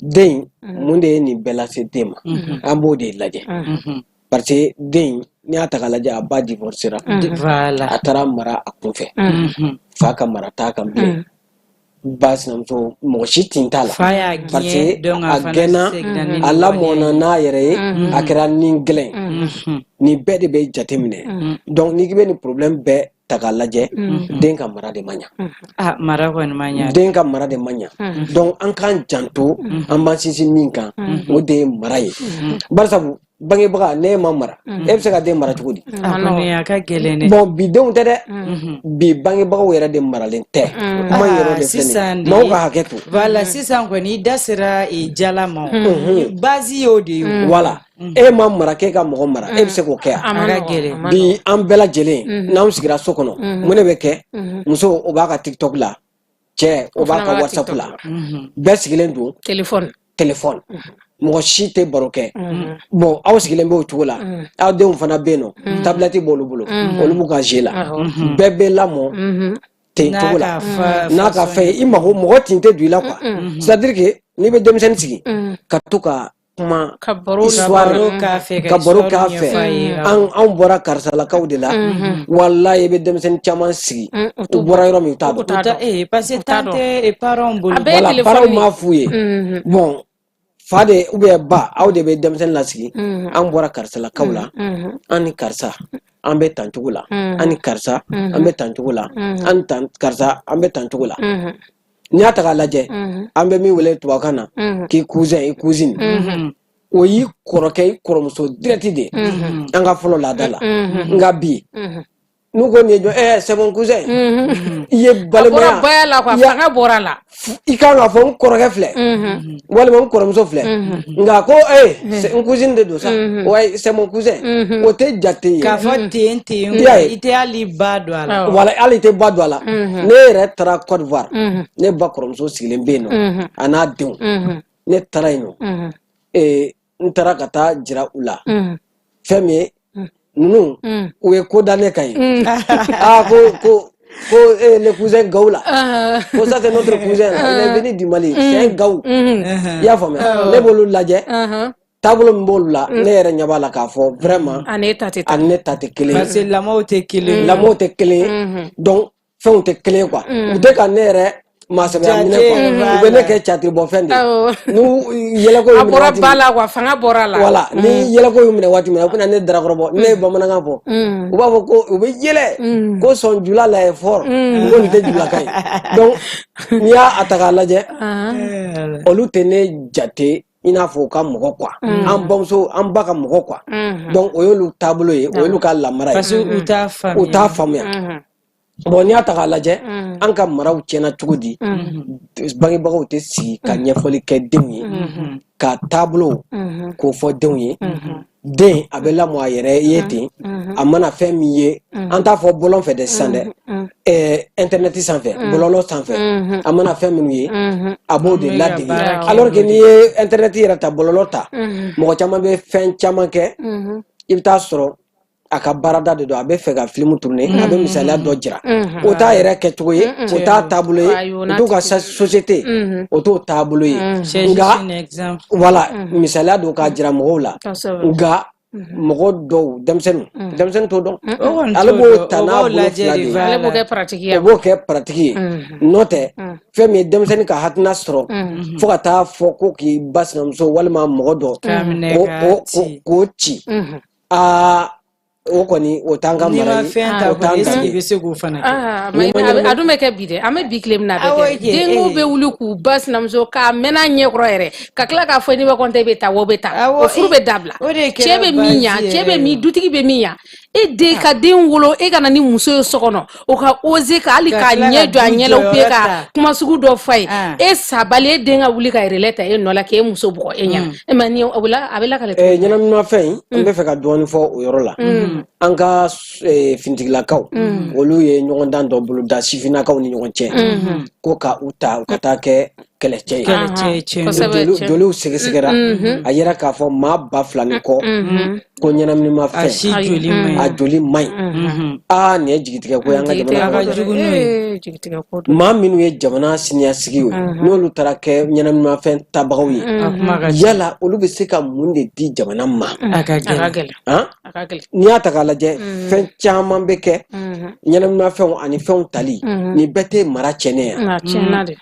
den, mun de ye nin bɛɛ lase den ma? An b'o de lajɛ, parce que den, n'i y'a ta k'a lajɛ, a ba divorcera, Voilà. a taara mara a kun fɛ, fa ka mara t'a kan bilen, ba sinamuso, mɔgɔ si tin t'a la. Fa y'a Parce gɛn, que donc a a fana gɛnna, seginna ni a nin waleya lamɔna ye. n'a yɛrɛ ye, a kɛra ni gɛlɛn. Nin bɛɛ de bɛ jateminɛ. Donc n'i k'i bɛ nin problème bɛɛ ta k'a lajɛ, den ka mara de ma ɲa. Ah, mara kɔni ma ɲa. Den ka mara de ma ɲa. Donc an k'an janto, an b'an sinsin min kan, o de ye mara ye. Bari sabu bangebaga, n'e ma mara, e bɛ se ka den mara cogo di? A kɔni a ka gɛlɛn dɛ. Bon, bi denw tɛ dɛ, bi bangebagaw yɛrɛ de maralen tɛ. Kuma in yɔrɔ Ah, de filɛ nin sisan ye, de maaw ka hakɛ to. Voilà, sisan kɔni i da sera jala ma o. Base y'o de ye o. Voilà, e ma mara k'e ka mɔgɔ mara, e bɛ se k'o kɛ A yan? ma A ka nɔgɔn, gɛlɛn. a ma Bi nɔgɔn. an bɛɛ lajɛlen, n'anw sigira so kɔnɔ, mun de bɛ kɛ? Muso o b'a ka TikTok la, cɛ o O b'a fana ka b'a WhatsApp TikTok la, la. Bɛɛ sigilen don Téléphone. Téléphone, mɔgɔ si tɛ baro kɛ. Bon, aw sigilen b'o cogo la, aw denw fana bɛ yen nɔ, tablette b'olu bolo, olu b'u ka jeu la, bɛɛ bɛ lamɔ ten N'a cogo la. ka fa N'a ka façon fɛn ye, i mago mɔgɔ tin tɛ don i la quoi. C'est à dire que n'i bɛ denmisɛnnin sigi ka to ka kuma Ka baro ni histoire, baro k'a fɛ, ka ka baro histoire k'a fɛ, ɲɛfɔ a ye. An anw bɔra karisalakaw de la, walayi i bɛ denmisɛnnin caman sigi, U u t'o bɔra yɔrɔ min, u t'a u dɔn. t'a U ta dɔn. parce que U t'a temps dɔn. tɛ parents bolo. A bɛɛ ye Voilà, téléphone parents de ye. m'a f'u ye. Bon, fa de ou bien ba, aw de bɛ denmisɛnnin lasigi: an bɔra karisalakaw la, an ni karisa an bɛ tan cogo la, an ni karisa an bɛ tan cogo la, an ni tan karisa an bɛ tan cogo la. N'i y'a ta k'a lajɛ, an bɛ min wele tubabukan na k'i cousin, i cousine, o y'i kɔrɔkɛ, i kɔrɔmuso direct de ye an ka fɔlɔ laada la. Nka bi, n'u ko nin ye jɔn? C'est mon cousin. I ye A bɔra balimaya baya la quoi, fanga bɔra la. I kan k'a fɔ n kɔrɔkɛ filɛ walima n kɔrɔmuso filɛ, nka ko n cousine de don sa, ouais, c'est mon cousin, o tɛ jate ye. K'a fɔ ten ten, I y'a ye. i tɛ hali ba don a la. Awɔ. Wala hali i tɛ ba don a la. Ne yɛrɛ taara Côte d'Ivoire, ne ba kɔrɔmuso sigilen bɛ yen nɔ, a n'a denw. Ne taara yen nɔ. N taara ka taa jira u la fɛn min ye ninnu u ye ko da ne kan ye. Aa, ko le cousin Gaou là, ko ça c'est notre cousin là, il est venu du Mali, c'est un Gaou. I y'a faamuya, ne b'olu lajɛ, taabolo min b'olu la, ne yɛrɛ ɲɛ b'a la k'a fɔ vraiment a ne ta tɛ a ni ne ta tɛ kelen ye. Parce que lamɔw tɛ kelen ye. Lamɔw tɛ kelen ye, donc fɛnw tɛ kelen ye quoi. U tɛ ka ne yɛrɛ maasɛbɛya minɛ quoi, u bɛ ne kɛ catiribɔfɛn de ye. N'u yɛlɛko a y'u minɛ bɔra waati ba min, la quoi, fanga bɔra la. Voilà, ni yɛlɛko y'u minɛ waati min na, u bɛna ne darakɔrɔbɔ. Ni ne ye bamanankan fɔ, u b'a fɔ ko u bɛ yɛlɛ ko son jula la est fort, ko nin tɛ julakan ye. Donc n'i y'a ta k'a lajɛ, olu tɛ ne jate i n'a fɔ u ka mɔgɔ quoi, an bamuso, an ba ka mɔgɔ quoi. Donc o y'olu taabolo ye, o y'olu ka lamara ye. Parce que u t'a faamuya. U t'a faamuya. Bon, n'i y'a ta k'a lajɛ, an ka maraw tiɲɛna cogo di? Bangebagaw tɛ sigi ka ɲɛfɔli kɛ denw ye, ka taabolo k'o fɔ denw ye. Den a bɛ lamɔ a yɛrɛ ye ten. A mana fɛn min ye, an t'a fɔ bɔlɔn fɛ dɛ sisan dɛ, internet sanfɛ, bɔlɔlɔ sanfɛ, a mana fɛn minnu ye, a b'o de An bɛ ka ladege. baara kɛ Alors que n'o de n'i ye internet yɛrɛ ta, bɔlɔlɔ ta, mɔgɔ caman bɛ fɛn caman kɛ. I bɛ taa sɔrɔ a ka baarada de don, a bɛ fɛ ka film tourner, a bɛ misaliya dɔ jira, o t'a yɛrɛ kɛcogo ye, o t'a taabolo ye, Ayi, o o n'a t'u ka tɛ société, o t'o taabolo ye. C'est juste Nka un exemple. voilà, misaliya don k'a jira mɔgɔw la. Nka mɔgɔ dɔw, denmisɛnnin t'o dɔn. O kɔni Ale t'o b'o dɔn, ta o n'a b'o bolo lajɛ fila de, de ye. Ale b'o voilà. kɛ pratique ye. O b'o kɛ pratique ye. N'o tɛ, fɛn min ye denmisɛnnin ka hakilina sɔrɔ fo ka taa fɔ ko k'i ba sinamuso walima mɔgɔ dɔ K'a minɛ k'o k'a k'o ci. k'o ci, aa, o kɔni o t'an ka N'i mara ma ye, fɛn ta o t'an kɔni, est-ce danbe que i ye. bɛ se k'o fana kɛ? Ah, N'i mais ma a ɲɛnama a dun bɛ kɛ bi dɛ, an bɛ bi tile min na, a bɛ Awɔ kɛ. kɛ Denko bɛ wuli k'u ba sinamuso k'a mɛn n'a ɲɛ kɔrɔ yɛrɛ, ka tila k'a fɔ n'i bɛ kɔnte, i bɛ taa, o bɛ taa, Awɔ o furu bɛ dabila. O de Cɛ kɛra bɛ min ɲa, basi cɛ yɛrɛ bɛ ye. min, dutigi bɛ min ɲa, e den ka den wolo, e ka na ni muso ye so kɔnɔ, o ka oser ka hali Ka k'a tila ɲɛ ka jɔ a du ɲɛ la, ou bien jɔyɔrɔ ka ta. kuma sugu dɔ f'a ye. Ah. E sabali, e den ka wuli ka relais ta e nɔ la k'e muso bugɔ e ɲɛna, e ma ni o la, a bɛ lakale cogo jumɛn? Ɲɛnaminimafɛn in, n bɛ fɛ ka dɔɔnin fɔ o yɔrɔ la. An ka finitigilakaw, olu ye ɲɔgɔndan dɔ boloda sifinnakaw ni ɲɔgɔn cɛ, ko ka u ta u ka taa kɛ kɛlɛcɛ ye. Kɛlɛcɛ ye, tiɲɛ don. Joliw sɛgɛsɛgɛra, a yira k'a fɔ maa 2000 ni kɔ ko A ɲɛnaminimafɛn si joli man a ɲi. joli man ɲi. Aa, nin ye jigitigɛ ko ye an ka Jigitigɛ jamana A ka kɔnɔ dɛ. jugu n'o ye. Ee, jigitigɛ ko don. Maa minnu ye jamana siniɲɛsigi ye, n'olu taara kɛ ɲɛnaminimafɛn tabagaw ye, A kuma ka ca. yala olu bɛ se ka mun de di jamana ma? A ka A ka gɛlɛn. gɛlɛn. Han? A ka gɛlɛn. N'i y'a ta k'a lajɛ, fɛn caman bɛ kɛ, ɲɛnaminimafɛnw ani fɛnw tali, nin bɛɛ tɛ mara tiɲɛnen ye. A tiɲɛna de.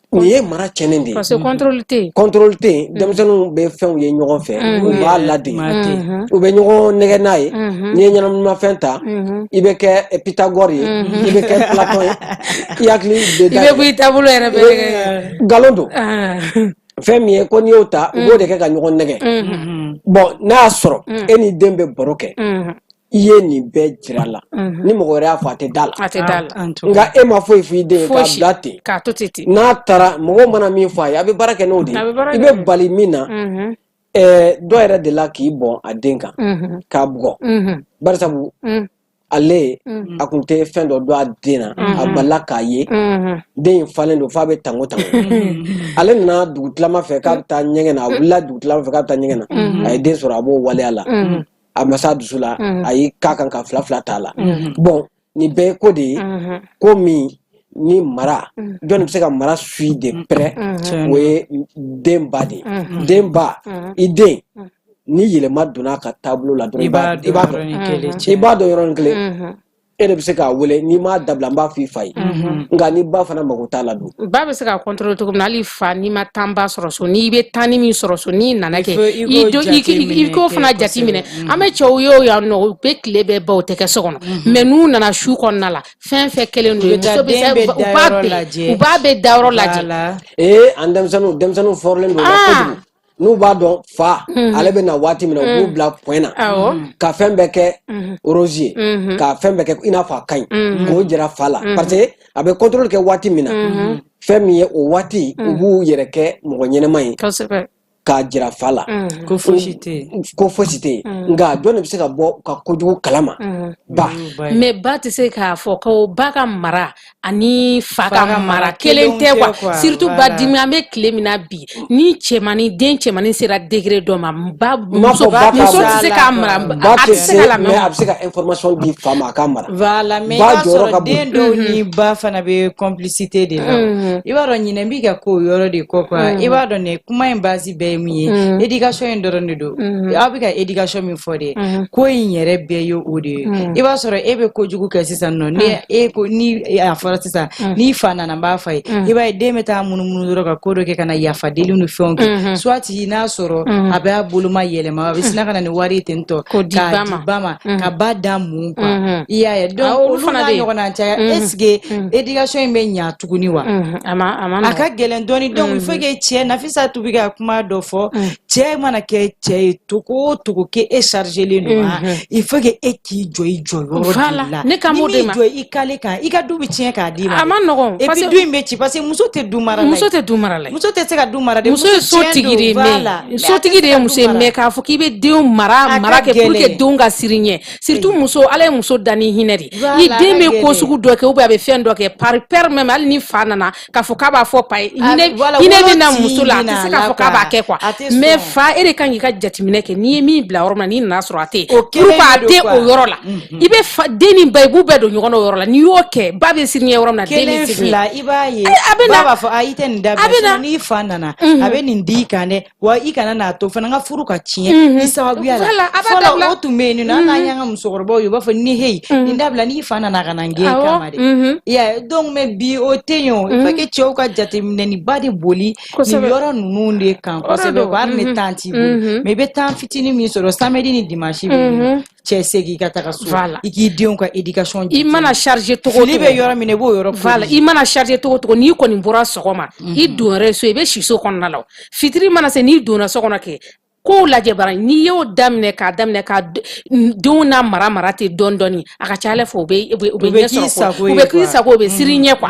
Nin ye mara tiɲɛnen de ye. Parce que contrôle tɛ yen. Contrôle tɛ yen. Denmisɛnninw bɛ fɛnw ye ɲɔgɔn fɛ, u b'a ladege, Maa tɛ yen. u bɛ ɲɔgɔn nɛgɛ n'a ye. N'i ye ɲɛnaminimafɛn ta, i bɛ kɛ Pythagore ye, i bɛ kɛ Platon ye, i hakili bɛ I bɛ bɔ dayɛlɛ. i taabolo yɛrɛ bɛɛ kɛ. Nkalon don. Fɛn min ye ko n'i y'o ta, u b'o de kɛ ka ɲɔgɔn nɛgɛ. Bon, n'a y'a sɔrɔ e ni den bɛ baro kɛ, i ye nin bɛɛ jira a la, ni mɔgɔ wɛrɛ y'a fɔ, a tɛ da la. A tɛ da la. En tout Nka cas. e ma foyi f'i den ye k'a Fosi. bila ten, K'a to ten ten. n'a taara, mɔgɔw mana min fɔ a ye, a bɛ baara kɛ n'o de ye. A bɛ baara I kɛ bɛ n'o ye. bali min na, dɔ yɛrɛ delila k'i bɔn a den kan k'a bugɔ, barisabu ale a kun tɛ fɛn dɔ don a den na, a balila k'a ye den in falen don f'a bɛ tango tango. Ale nana dugutilama fɛ k'a bɛ taa ɲɛgɛn na, a wulila dugutilama fɛ k'a bɛ taa ɲɛgɛn na, a ye den sɔrɔ a b'o waleya la. A ma s'a dusu la, a y'i k'a kan ka fila fila t'a la. Bon, nin bɛɛ ye ko de ye, ko min ni mara, jɔnni bɛ se ka mara suit de près? Tiɲɛ O don. ye den ba de ye. Den ba, i den ni yɛlɛma donna a ka taabolo la dɔrɔn, I i b'a b'a i dɔn b'a dɔn yɔrɔnin kelen. i Tiɲɛ. b'a dɔn yɔrɔnin kelen. E de bɛ se k'a wele, n'i m'a dabila, n b'a fɔ i fa ye. Nka ni ba fana mago t'a la dun? Ba bɛ se ka contrôler cogo min na, hali fa, n'i ma temps ba sɔrɔ so, n'i bɛ temps min sɔrɔ so, n'i nana Il kɛ faut i i k'o do i jateminɛ k'o kɛ fana jateminɛ. kosɛbɛ. An bɛ cɛw ye o yan nɔ, u bɛ tile bɛɛ ban, u tɛ kɛ so kɔnɔ, mais n'u nana su kɔnɔna la, fɛn fɛn kɛlen U don bɛ taa muso bɛ den se bɛ u b'a dayɔrɔ bɛɛ lajɛ. u b'a bɛɛ dayɔrɔ lajɛ. Voilà. Ee, an denmisɛnninw fɔrilen don o la kojugu. N'u b'a dɔn fa ale bɛ na waati min na, u b'u bila point na ka fɛn bɛɛ kɛ rose ye, ka fɛn bɛɛ kɛ i n'a fɔ a ka ɲi, k'o jira fa la, parce que a bɛ contrôle kɛ waati min na, fɛn min ye o waati, u b'u yɛrɛ kɛ mɔgɔ ɲɛnɛma ye. K'a jira fa la ko fosi tɛ yen, ko fosi tɛ yen. Nka jɔn de bɛ se ka bɔ ka kojugu kalama? Ba. Mais ba tɛ se k'a fɔ ko ba ka mara ani fa ka mara kelen tɛ quoi. Surtout ba dimi, an bɛ tile min na bi, ni cɛmannin, den cɛmannin sera degré dɔ ma, ba muso tɛ se k'a mara. A tɛ se k'a lamɛn, mais a bɛ se ka information di fa ma, a k'a mara. Voilà, mais i b'a sɔrɔ den dɔw ni ba fana bɛ complicité de la. I b'a dɔn, ɲinɛ b'i ka ko yɔrɔ de kɔ quoi. I b'a dɔn, nin kuma in base bɛɛ ye min ye, éducation in dɔrɔn de don. Aw bɛ ka éducation min fɔ de, ko in yɛrɛ bɛɛ ye o de ye. I b'a sɔrɔ e bɛ kojugu kɛ sisan nɔ, ni e ko, ni a fɔra sisan n'i fa nana, n b'a f'a ye, i b'a ye den bɛ taa munumunu dɔrɔn ka ko dɔ kɛ ka na yafa deli ni fɛnw kɛ. Soit n'a sɔrɔ a b'a boloma yɛlɛma, a bɛ sina ka na ni wari ye ten tɔ k'o di k'a ba di ma. Ba ma, ka ba da mun quoi, i y'a ye? Donc Olu olu fana n'a bɛ yen. ɲɔgɔnna caya, est ce que éducation in bɛ ɲa tuguni wa? A ma A nɔgɔn. ka gɛlɛn dɔɔni. Donc il faut que cɛ, Nafisa tun bɛ ka kuma dɔ fɔ, cɛ mana kɛ cɛ ye togo o togo k'e chargelen don, il faut que e k'i jɔ i jɔyɔrɔ de la. Ne kan b'o Ni de m'i ma. jɔ i kale kan, i ka du bɛ tiɲɛ k'a d'i ma. A ma nɔgɔn. Et Parce puis que du in bɛ ci parce que muso tɛ du mara la. Muso tɛ du mara la. Muso tɛ se ka du mara dɛ. Muso ye sotigi de ye, mais sotigi de ye muso ye, mais k'a fɔ k'i bɛ denw mara mara kɛ pour que denw ka siran ɲɛ, surtout muso, Ala ye muso dan ni hinɛ de. I den bɛ ko sugu dɔ kɛ ou bien a bɛ fɛn dɔ kɛ, par peur même, hali ni fa nana k'a fɔ k'a b'a fɔ pa ye, hinɛ hinɛ bɛ na muso la, a tɛ se k'a fɔ k'a b'a kɛ quoi. Mais fa, e de kan k'i ka jateminɛ kɛ. N'i ye min bila yɔrɔ min na, n'i nana sɔrɔ a tɛ yen, pour que a tɛ o yɔrɔ la, i bɛ fa den ni ba, i b'u bɛɛ don ɲɔgɔn na o yɔrɔ la. N'i y'o kɛ, ba bɛ siran ɲɛ yɔrɔ min na, den bɛ siran ɲɛ. Fila, i b'a ye, a bɛ ba na b'a fɔ a i tɛ nin dabila, a bɛ na n'i fa nana a bɛ nin d'i kan dɛ, wa i kana n'a to fana n ka furu ka tiɲɛ i sababuya la. A b'a Fɔlɔ dabila. o tun bɛ yen nɔ, hali n'an y'an ka musokɔrɔbaw ye, u b'a fɔ ni heyi, nin dabila, n'i fa nana ka na n gɛn kama dɛ. I y'a ye? Donc mais bi o tɛ yen o. Il faut que cɛw ka jateminɛniba de boli nin yɔrɔ ninnu de kan kosɛbɛ quoi. Hali ni temps t'i bolo, mais i bɛ temps fitinin min sɔrɔ, samedi ni dimanche bɛ yen nɔ, cɛ segin ka taga so, i k'i denw ka éducation. I mana chargé togo Fili bɛ yɔrɔ min na, i b'o yɔrɔ Voilà, i mana chargé togo togo, n'i kɔni bɔra sɔgɔma, i don yɛrɛ so, i bɛ si so kɔnɔna la. Fitiri mana se, n'i donna so kɔnɔ, kɛ kow lajɛ bara. N'i y'o daminɛ, k'a daminɛ ka denw n'a mara mara ten dɔɔni dɔɔni, a ka ca Ala fɛ, u bɛ ɲɛ sɔrɔ, u bɛ k'i sago, u bɛ siran ɲɛ quoi,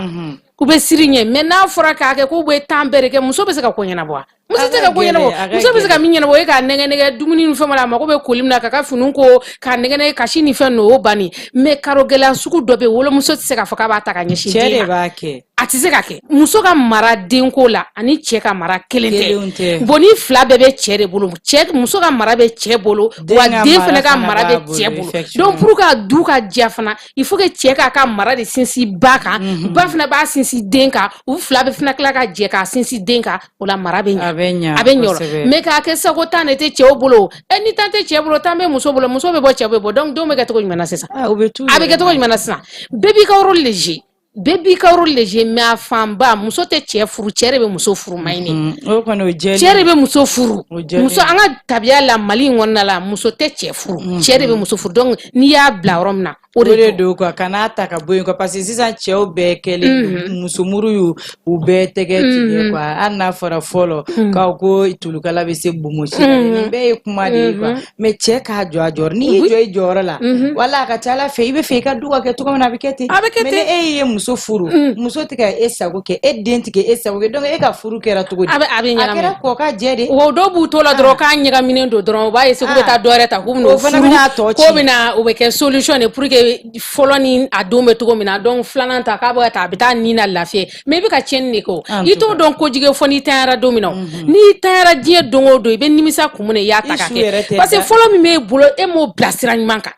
u bɛ siran ɲɛ. Mais n'a fɔra k'a kɛ k'u bɛ temps bɛɛ de kɛ, muso bɛ se ka ko ɲɛnabɔ wa? Muso tɛ se ka ko ɲɛnabɔ. Muso bɛ se ka min ɲɛnabɔ, o ye k'a nɛgɛ nɛgɛ dumuni ni fɛnw la, a mago bɛ koli min na, k'a ka finiw ko, k'a nɛgɛ nɛgɛ, kasi ni fɛn ninnu, o banni. Mais karo gɛlɛya sugu dɔ bɛ yen, wolomuso tɛ se k'a fɔ k'a b'a ta ka ɲɛsin Cɛ den de ma. b'a kɛ. A tɛ se ka kɛ. Muso ka mara denko la ani cɛ ka mara kelen Kelenw tɛ. Tɛ. Bon, ni fila bɛɛ bɛ cɛ de bolo, cɛ muso ka mara bɛ cɛ bolo, Den wa ka den mara fana ka fana mara b'a bɛ bolo, cɛ bolo. effectivement. Donc pour que du ka diya fana, il faut que cɛ k'a ka mara de sinsin ba kan, ba fana b'a sinsin den kan, u fila bɛ fana tila ka jɛ k'a sinsin den kan. O la mara bɛ ɲɛ. A bɛ ɲa. A bɛ ɲɛ o la. Mais k'a kɛ sago, temps de tɛ cɛw bolo. Ɛ, ni temps tɛ cɛ bolo, temps bɛ muso bolo, muso bɛ bɔ, cɛ bɛ bɔ, donc denw bɛ kɛ cogo jumɛn na sisan? Ah, u bɛ t'u A bɛ yɛrɛ kɛ cogo ma. jumɛn na sisan? Bɛɛ b'i ka rôle de jouer, bɛɛ b'i ka rôle de jouer, mais a fanba, muso tɛ cɛ furu, cɛ de bɛ muso furu, Mayini. O kɔni, o jɛlen. Cɛ de bɛ muso furu. O jɛlen. Muso, an ka tabiya la, Mali in kɔnɔna la, muso tɛ cɛ furu, cɛ de bɛ muso furu. Donc n'i y'a bila yɔrɔ min na, o O de de don. Don quoi, kan'a ta ka bɔ yen quoi, parce que sisan cɛw bɛɛ kɛlen don musomuru y'u u bɛɛ tɛgɛ tigɛ quoi. Hali n'a fɔra fɔlɔ k'aw ko tulukala bɛ se bonbosi la, nin bɛɛ ye kuma de ye quoi. Mais cɛ k'a jɔ a jɔyɔrɔ, n'i y'i jɔ i jɔyɔrɔ la, wala a ka ca Ala fɛ, i bɛ fɛ i ka du ka kɛ cogo min na, a bɛ kɛ ten. A bɛ kɛ Mais ten. ni e ye muso furu, muso tɛ ka e sago kɛ, e den tɛ k'e sago kɛ, donc e ka furu kɛra cogo di? A bɛ A ɲagami. kɛra kɔ ka jɛ de. Wa dɔw b'u to la dɔrɔn k'a ɲagaminen don dɔrɔn, u b'a essayer k'u bɛ taa dɔ wɛrɛ ta, k'u bɛn'o O fana furu, bɛna a tɔ ci. k'o bɛna o bɛ kɛ solution de pour que fɔlɔ ni a don bɛ cogo min na. Donc filanan ta, k'a bɛ ka taa, a bɛ taa nin na lafiya, mais i bɛ ka tiɲɛni de kɛ o. En I tout t'o dɔn kojugu fɔ n'i tanyara don min na o. N'i tanyara diɲɛ don o don, i bɛ nimisa kun min na i y'a ta I k'a su kɛ, yɛrɛ tɛ parce que da. fɔlɔ min b'e bolo, e m'o bila sira ɲuman kan.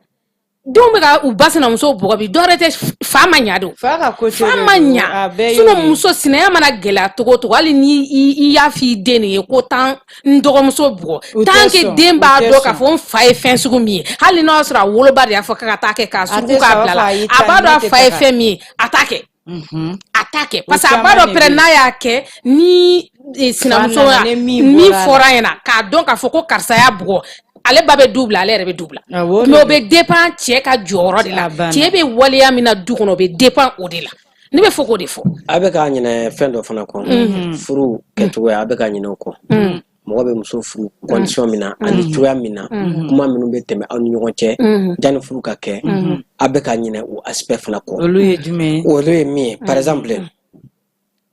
Denw bɛ ka u ba sinamuso bugɔ bi, dɔwɛrɛ tɛ, fa ma ɲa don. Fa ka côté Fa de ma don, ɲa. a bɛɛ y'o Sinon de ye. muso sinaya mana gɛlɛya togo o togo, hali ni i y'a f'i den de ye ko tan n dɔgɔmuso bugɔ, U tɛ tant que sɔn, den u b'a tɛ dɔn k'a sɔn. fɔ n fa ye fɛn sugu min ye, hali n'a y'a sɔrɔ a woloba de y'a fɔ k'a ka taa kɛ k'a A suruku tɛ k'a sɔn, a b'a bila fɔ la, ayi, a ta b'a nin dɔn a ne tɛ fa ye taga. fɛn min ye, a t'a kɛ. A t'a kɛ parce que a b'a Caman dɔn de pɛrɛ bɛ yen. n'a y'a kɛ ni sinamuso nana ya ni min min bɔra a la. fɔra ɲɛna k'a dɔn k'a fɔ ko karisa y'a bugɔ, ale ba bɛ du bila, ale yɛrɛ bɛ du bila. Awɔ, o de Mais o don. bɛ dépend cɛ ka jɔyɔrɔ de la. A banna. Cɛ bɛ waleya min na du kɔnɔ, o bɛ dépend o de la. Ne bɛ fɔ k'o de fɔ. A bɛ k'a ɲinɛ fɛn dɔ fana kɔ, furu kɛcogoya, a bɛ k'a ɲinɛ o kɔ. Mɔgɔ bɛ muso furu condition min na ani cogoya min na, kuma minnu bɛ tɛmɛ aw ni ɲɔgɔn cɛ janni furu ka kɛ, a bɛ ka ɲinɛ o aspect fana kɔ. Olu ye jumɛn ye? Olu ye min ye, par exemple,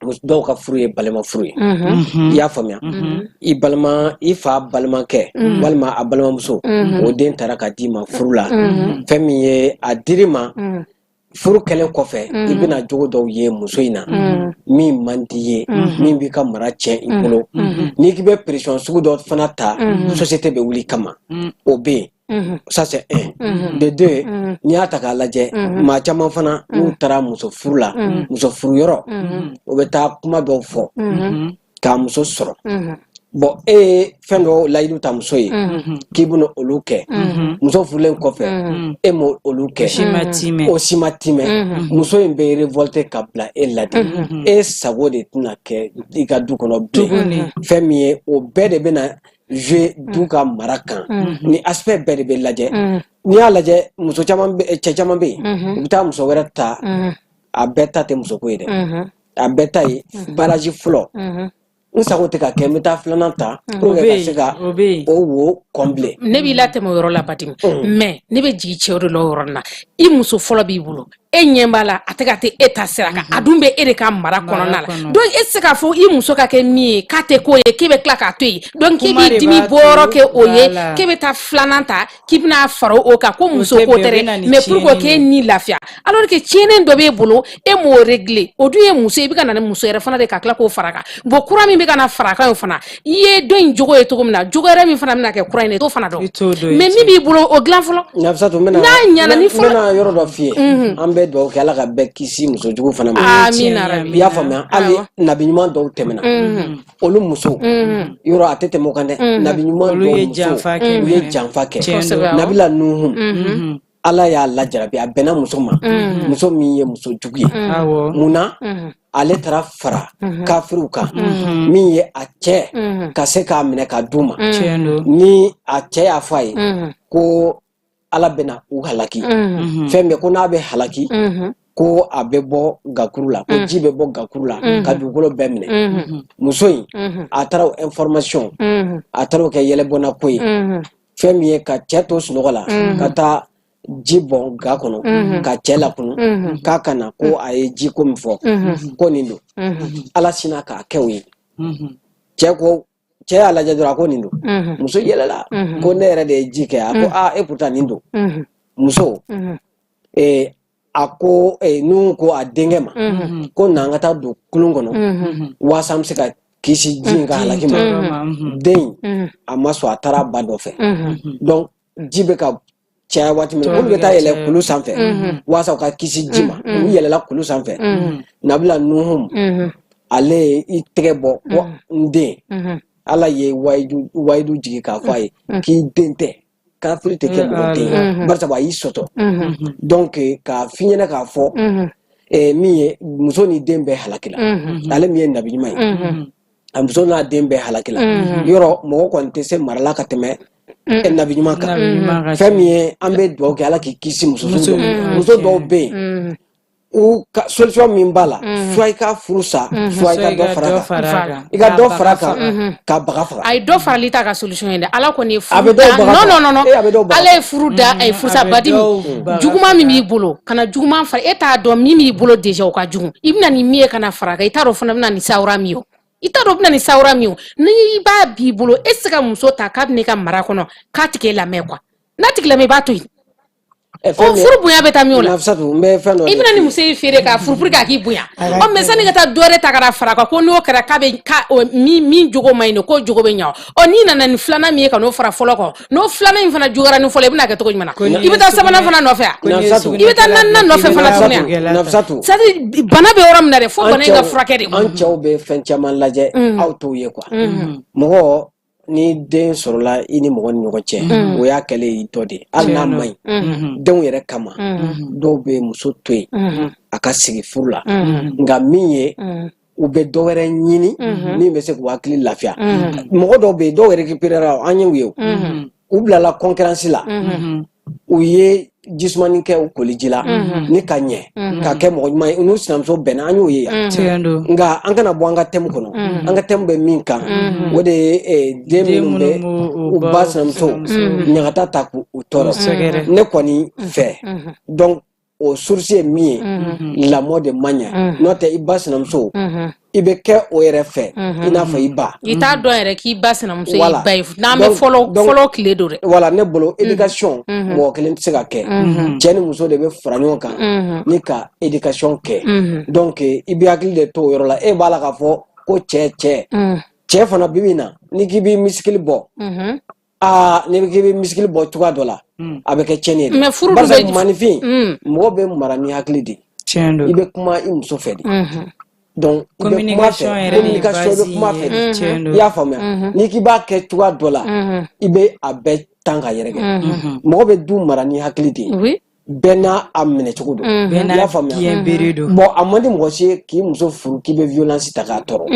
Dɔw ka furu ye balima furu ye, i y'a faamuya? I balima, i fa balimakɛ walima a balimamuso, o den taara ka d'i ma furu la. Fɛn min ye a dir'i ma furu kɛlen kɔfɛ, i bɛna jogo dɔw ye muso in na min man di ye, min b'i ka mara tiɲɛ i bolo. N'i k'i bɛ pression sugu dɔ fana ta, société bɛ wuli kama, o bɛ yen. Ça, c'est un. De deux, n'i y'a ta k'a lajɛ, maa caman fana, n'u taara muso furu la, muso furu yɔrɔ, o bɛ taa kuma dɔw fɔ k'a muso sɔrɔ. Bon, e ye fɛn dɔw layidu ta muso ye k'i bɛna olu kɛ, muso furulen kɔfɛ, e m'o olu kɛ, o si ma timɛ, muso in bɛ révolter ka bila e la de. E sago de tɛna kɛ i ka du kɔnɔ bilen. Fɛn min ye, o bɛɛ de bɛna jouer du ka mara kan. Ni aspect bɛɛ de bɛ lajɛ. N'i y'a lajɛ, muso caman bɛ, cɛ caman bɛ yen, u bɛ taa muso wɛrɛ ta. A bɛɛ ta tɛ musoko ye dɛ, a bɛɛ ta ye barrage fɔlɔ. N sago tɛ ka kɛ, n bɛ taa filanan ta pour que ka se ka o wo combler. Ne b'i latɛmɛ o yɔrɔ la, Badim, mais ne bɛ jigin cɛw de la o yɔrɔ la. I muso fɔlɔ b'i bolo, e ɲɛ b'a la a tɛ ka tɛ e ta sira kan, a dun bɛ e de ka mara kɔnɔna la. Donc e tɛ se k'a fɔ i muso ka kɛ min ye k'a tɛ k'o ye, k'e bɛ tila k'a to yen. Donc k'e b'i dimi bɔyɔrɔ kɛ o ye, k'e bɛ taa filanan ta k'i bɛna fara o kan, ko muso ko tɛ dɛ, mais pour que k'e ni lafiya, alors que tiɲɛnen dɔ b'e bolo, e m'o régler. O dun ye muso ye, i bɛ ka na ni muso yɛrɛ fana de ka tila k'o fara kan. Bon, kura min bɛ ka na fara kan, o fana i ye dɔ in jogo ye cogo min na, jogo wɛrɛ min fana bɛna kɛ kura in ye, t'o fana dɔn. Mais min b'i bolo, o dilan fɔlɔ. Nafisatu, n bɛna n'a ɲɛna ni n bɛna yɔrɔ dɔ f'i ye. An bɛ dugawu kɛ, Ala ka bɛɛ kisi muso jugu fana ma. Amina rabi. I y'a faamuya? Hali nabi ɲuman dɔw tɛmɛna, olu musow yɔrɔ a tɛ tɛmɛ o kan dɛ. Nabi ɲuman dɔw musow, u ye janfa kɛ. Nabila Nuhu, Ala y'a lajarabi, a bɛnna muso ma, muso min ye muso jugu ye. Mun na ale taara fara kafiriw kan? Min ye a cɛ ka se k'a minɛ ka d'u ma, ni a cɛ y'a fɔ a ye ko Ala bɛna u halaki, fɛn bɛɛ ko n'a bɛ halaki, ko a bɛ bɔ gakuru la, ko ji bɛ bɔ gakuru la ka dugukolo bɛɛ minɛ. Muso in, a taara o information, a taara o kɛ yɛlɛbɔnna ko ye. Fɛn min ye ka cɛ to sunɔgɔ la, ka taa ji bɔn ga kɔnɔ ka cɛ lakunu k'a ka na, ko a ye ji ko min fɔ, ko nin don. Ala sinna k'a kɛ o ye. Cɛ ko, cɛ y'a lajɛ dɔrɔn, a ko nin don. Muso yɛlɛla ko ne yɛrɛ de ye ji kɛ. A ko aa, e pourtant nin don. Muso a ko Nuhu ko a denkɛ ma ko na, an ka taa don kulun kɔnɔ waasa an bɛ se ka kisi ji in ka halaki ma. Den a ma sɔn, a taara ba dɔ fɛ. Donc ji bɛ ka caya waati min na, olu bɛ taa yɛlɛ kulu sanfɛ waasa u ka kisi ji ma. U yɛlɛla kulu sanfɛ, Nabila Nuhu, ale ye i tɛgɛ bɔ ko n den. Ala ye wayidu jigin k'a fɔ a ye k'i den tɛ, kafiri tɛ kɛ mɔgɔ den ye, barisa a y'i sɔtɔ. Donc k'a f'i ɲɛna k'a fɔ min ye, muso ni den bɛɛ halakila. Ale min ye nabi ɲuman ye, a muso n'a den bɛɛ halakila. Yɔrɔ mɔgɔ kɔni tɛ se marala ka tɛmɛ nabi ɲuman kan. Fɛn min ye, an bɛ dugawu kɛ, Ala k'i kisi muso muso dɔw bɛ yen, u ka solution min b'a la, soit i ka furu sa, soit i ka dɔ fara kan, i ka dɔ fara kan ka baga faga. A ye dɔ farali ta ka solution ye dɛ. Ala kɔni ye furu da, non, non, non, non, Ala ye furu da, a ye furu sa. Badi, juguman min b'i bolo, kana juguman fara. E t'a dɔn min b'i bolo déjà, o ka jugu. I bɛna ni min ye ka na fara kan, i t'a dɔn fana bɛna ni sawura min ye, i t'a dɔn bɛna ni sawura min ye. N'i b'a b'i bolo, e tɛ se ka muso ta k'a bɛ ne ka mara kɔnɔ k'a tigi lamɛn quoi. N'a tigi lamɛn, i b'a to yen. O furu bonya bɛ taa min o la? Nafisatu, n bɛ fɛn dɔ I bɛna ni muso in feere k'a furu pour que a k'i bonya. Ɔ, mais sani ka taa dɔ wɛrɛ ta ka na fara kan, ko n'o kɛra k'a bɛ ka min jogo man ɲi, k'o jogo bɛ ɲa. Ɔ, n'i nana ni filanan min ye ka n'o fara fɔlɔ kan, n'o filanan in fana juguyara ni fɔlɔ, i bɛna kɛ cogo jumɛn na? I bɛ taa sabanan fana nɔfɛ yan, i bɛ taa naaninan nɔfɛ fana tuguni yan. Nafisatu, c'est à dire bana bɛ yɔrɔ min na dɛ, fo bana in ka furakɛ de. An cɛw bɛ fɛn caman lajɛ, aw t'o ye quoi. Mɔgɔ ni den sɔrɔla i ni mɔgɔ ni ɲɔgɔn cɛ, o y'a kɛlen i dɔ de ye, hali n'a man ɲi denw yɛrɛ kama. Dɔw bɛ muso to yen a ka sigi furu la, nka min ye, u bɛ dɔ wɛrɛ ɲini min bɛ se k'u hakili lafiya. Mɔgɔ dɔw bɛ yen, dɔw récupérera, an y'u ye, u bilala concurrence la, u ye jisumani kɛ u koliji la ni ka ɲɛ ka kɛ mɔgɔ ɲuman ye, u n'u sinamuso bɛnna, an y'o ye yan. Nka an kana bɔ an ka thème kɔnɔ. An ka thème bɛ min kan, o de ye den minnu bɛ u ba sinamuso ɲagata ta k'u tɔɔrɔ. Ne kɔni fɛ, donc O source ye min ye, lamɔ de man ɲɛ. N'o tɛ, i ba sinamuso, i bɛ kɛ o yɛrɛ fɛ i n'a fɔ i ba. I t'a dɔn yɛrɛ k'i ba sinamuso y'i ba ye. N'an bɛ fɔlɔ fɔlɔ tile don dɛ. Voilà, ne bolo, éducation, mɔgɔ kelen tɛ se ka kɛ. Cɛ ni muso de bɛ fara ɲɔgɔn kan ni ka éducation kɛ. Donc i bɛ hakili de to o yɔrɔ la. E b'a la k'a fɔ ko cɛ cɛ cɛ fana, bi bi in na, n'i k'i b'i misikili bɔ, aa, n'i k'i bɛ misikili bɔ cogoya dɔ la, a bɛ kɛ tiɲɛni ye dɛ. Mais furu dun Barisa bɛ maninfin, mɔgɔ bɛ mara ni hakili de ye. Tiɲɛ don. I bɛ kuma i muso fɛ de. Donc i bɛ kuma fɛ, Communication yɛrɛ de ye communication, i bɛ base kuma fɛ ye. de. Tiɲɛ don. I y'a faamuya? N'i k'i b'a kɛ cogoya dɔ la, i bɛ a bɛɛ tan ka yɛrɛkɛ. Mɔgɔ bɛ du mara ni hakili de ye. Bɛɛ n'a a minɛ cogo don. Bɛɛ I n'a y'a faamuya? biɲɛ bere don. Bon, a man di mɔgɔ si ye k'i muso furu k'i bɛ violence ta k'a tɔɔrɔ.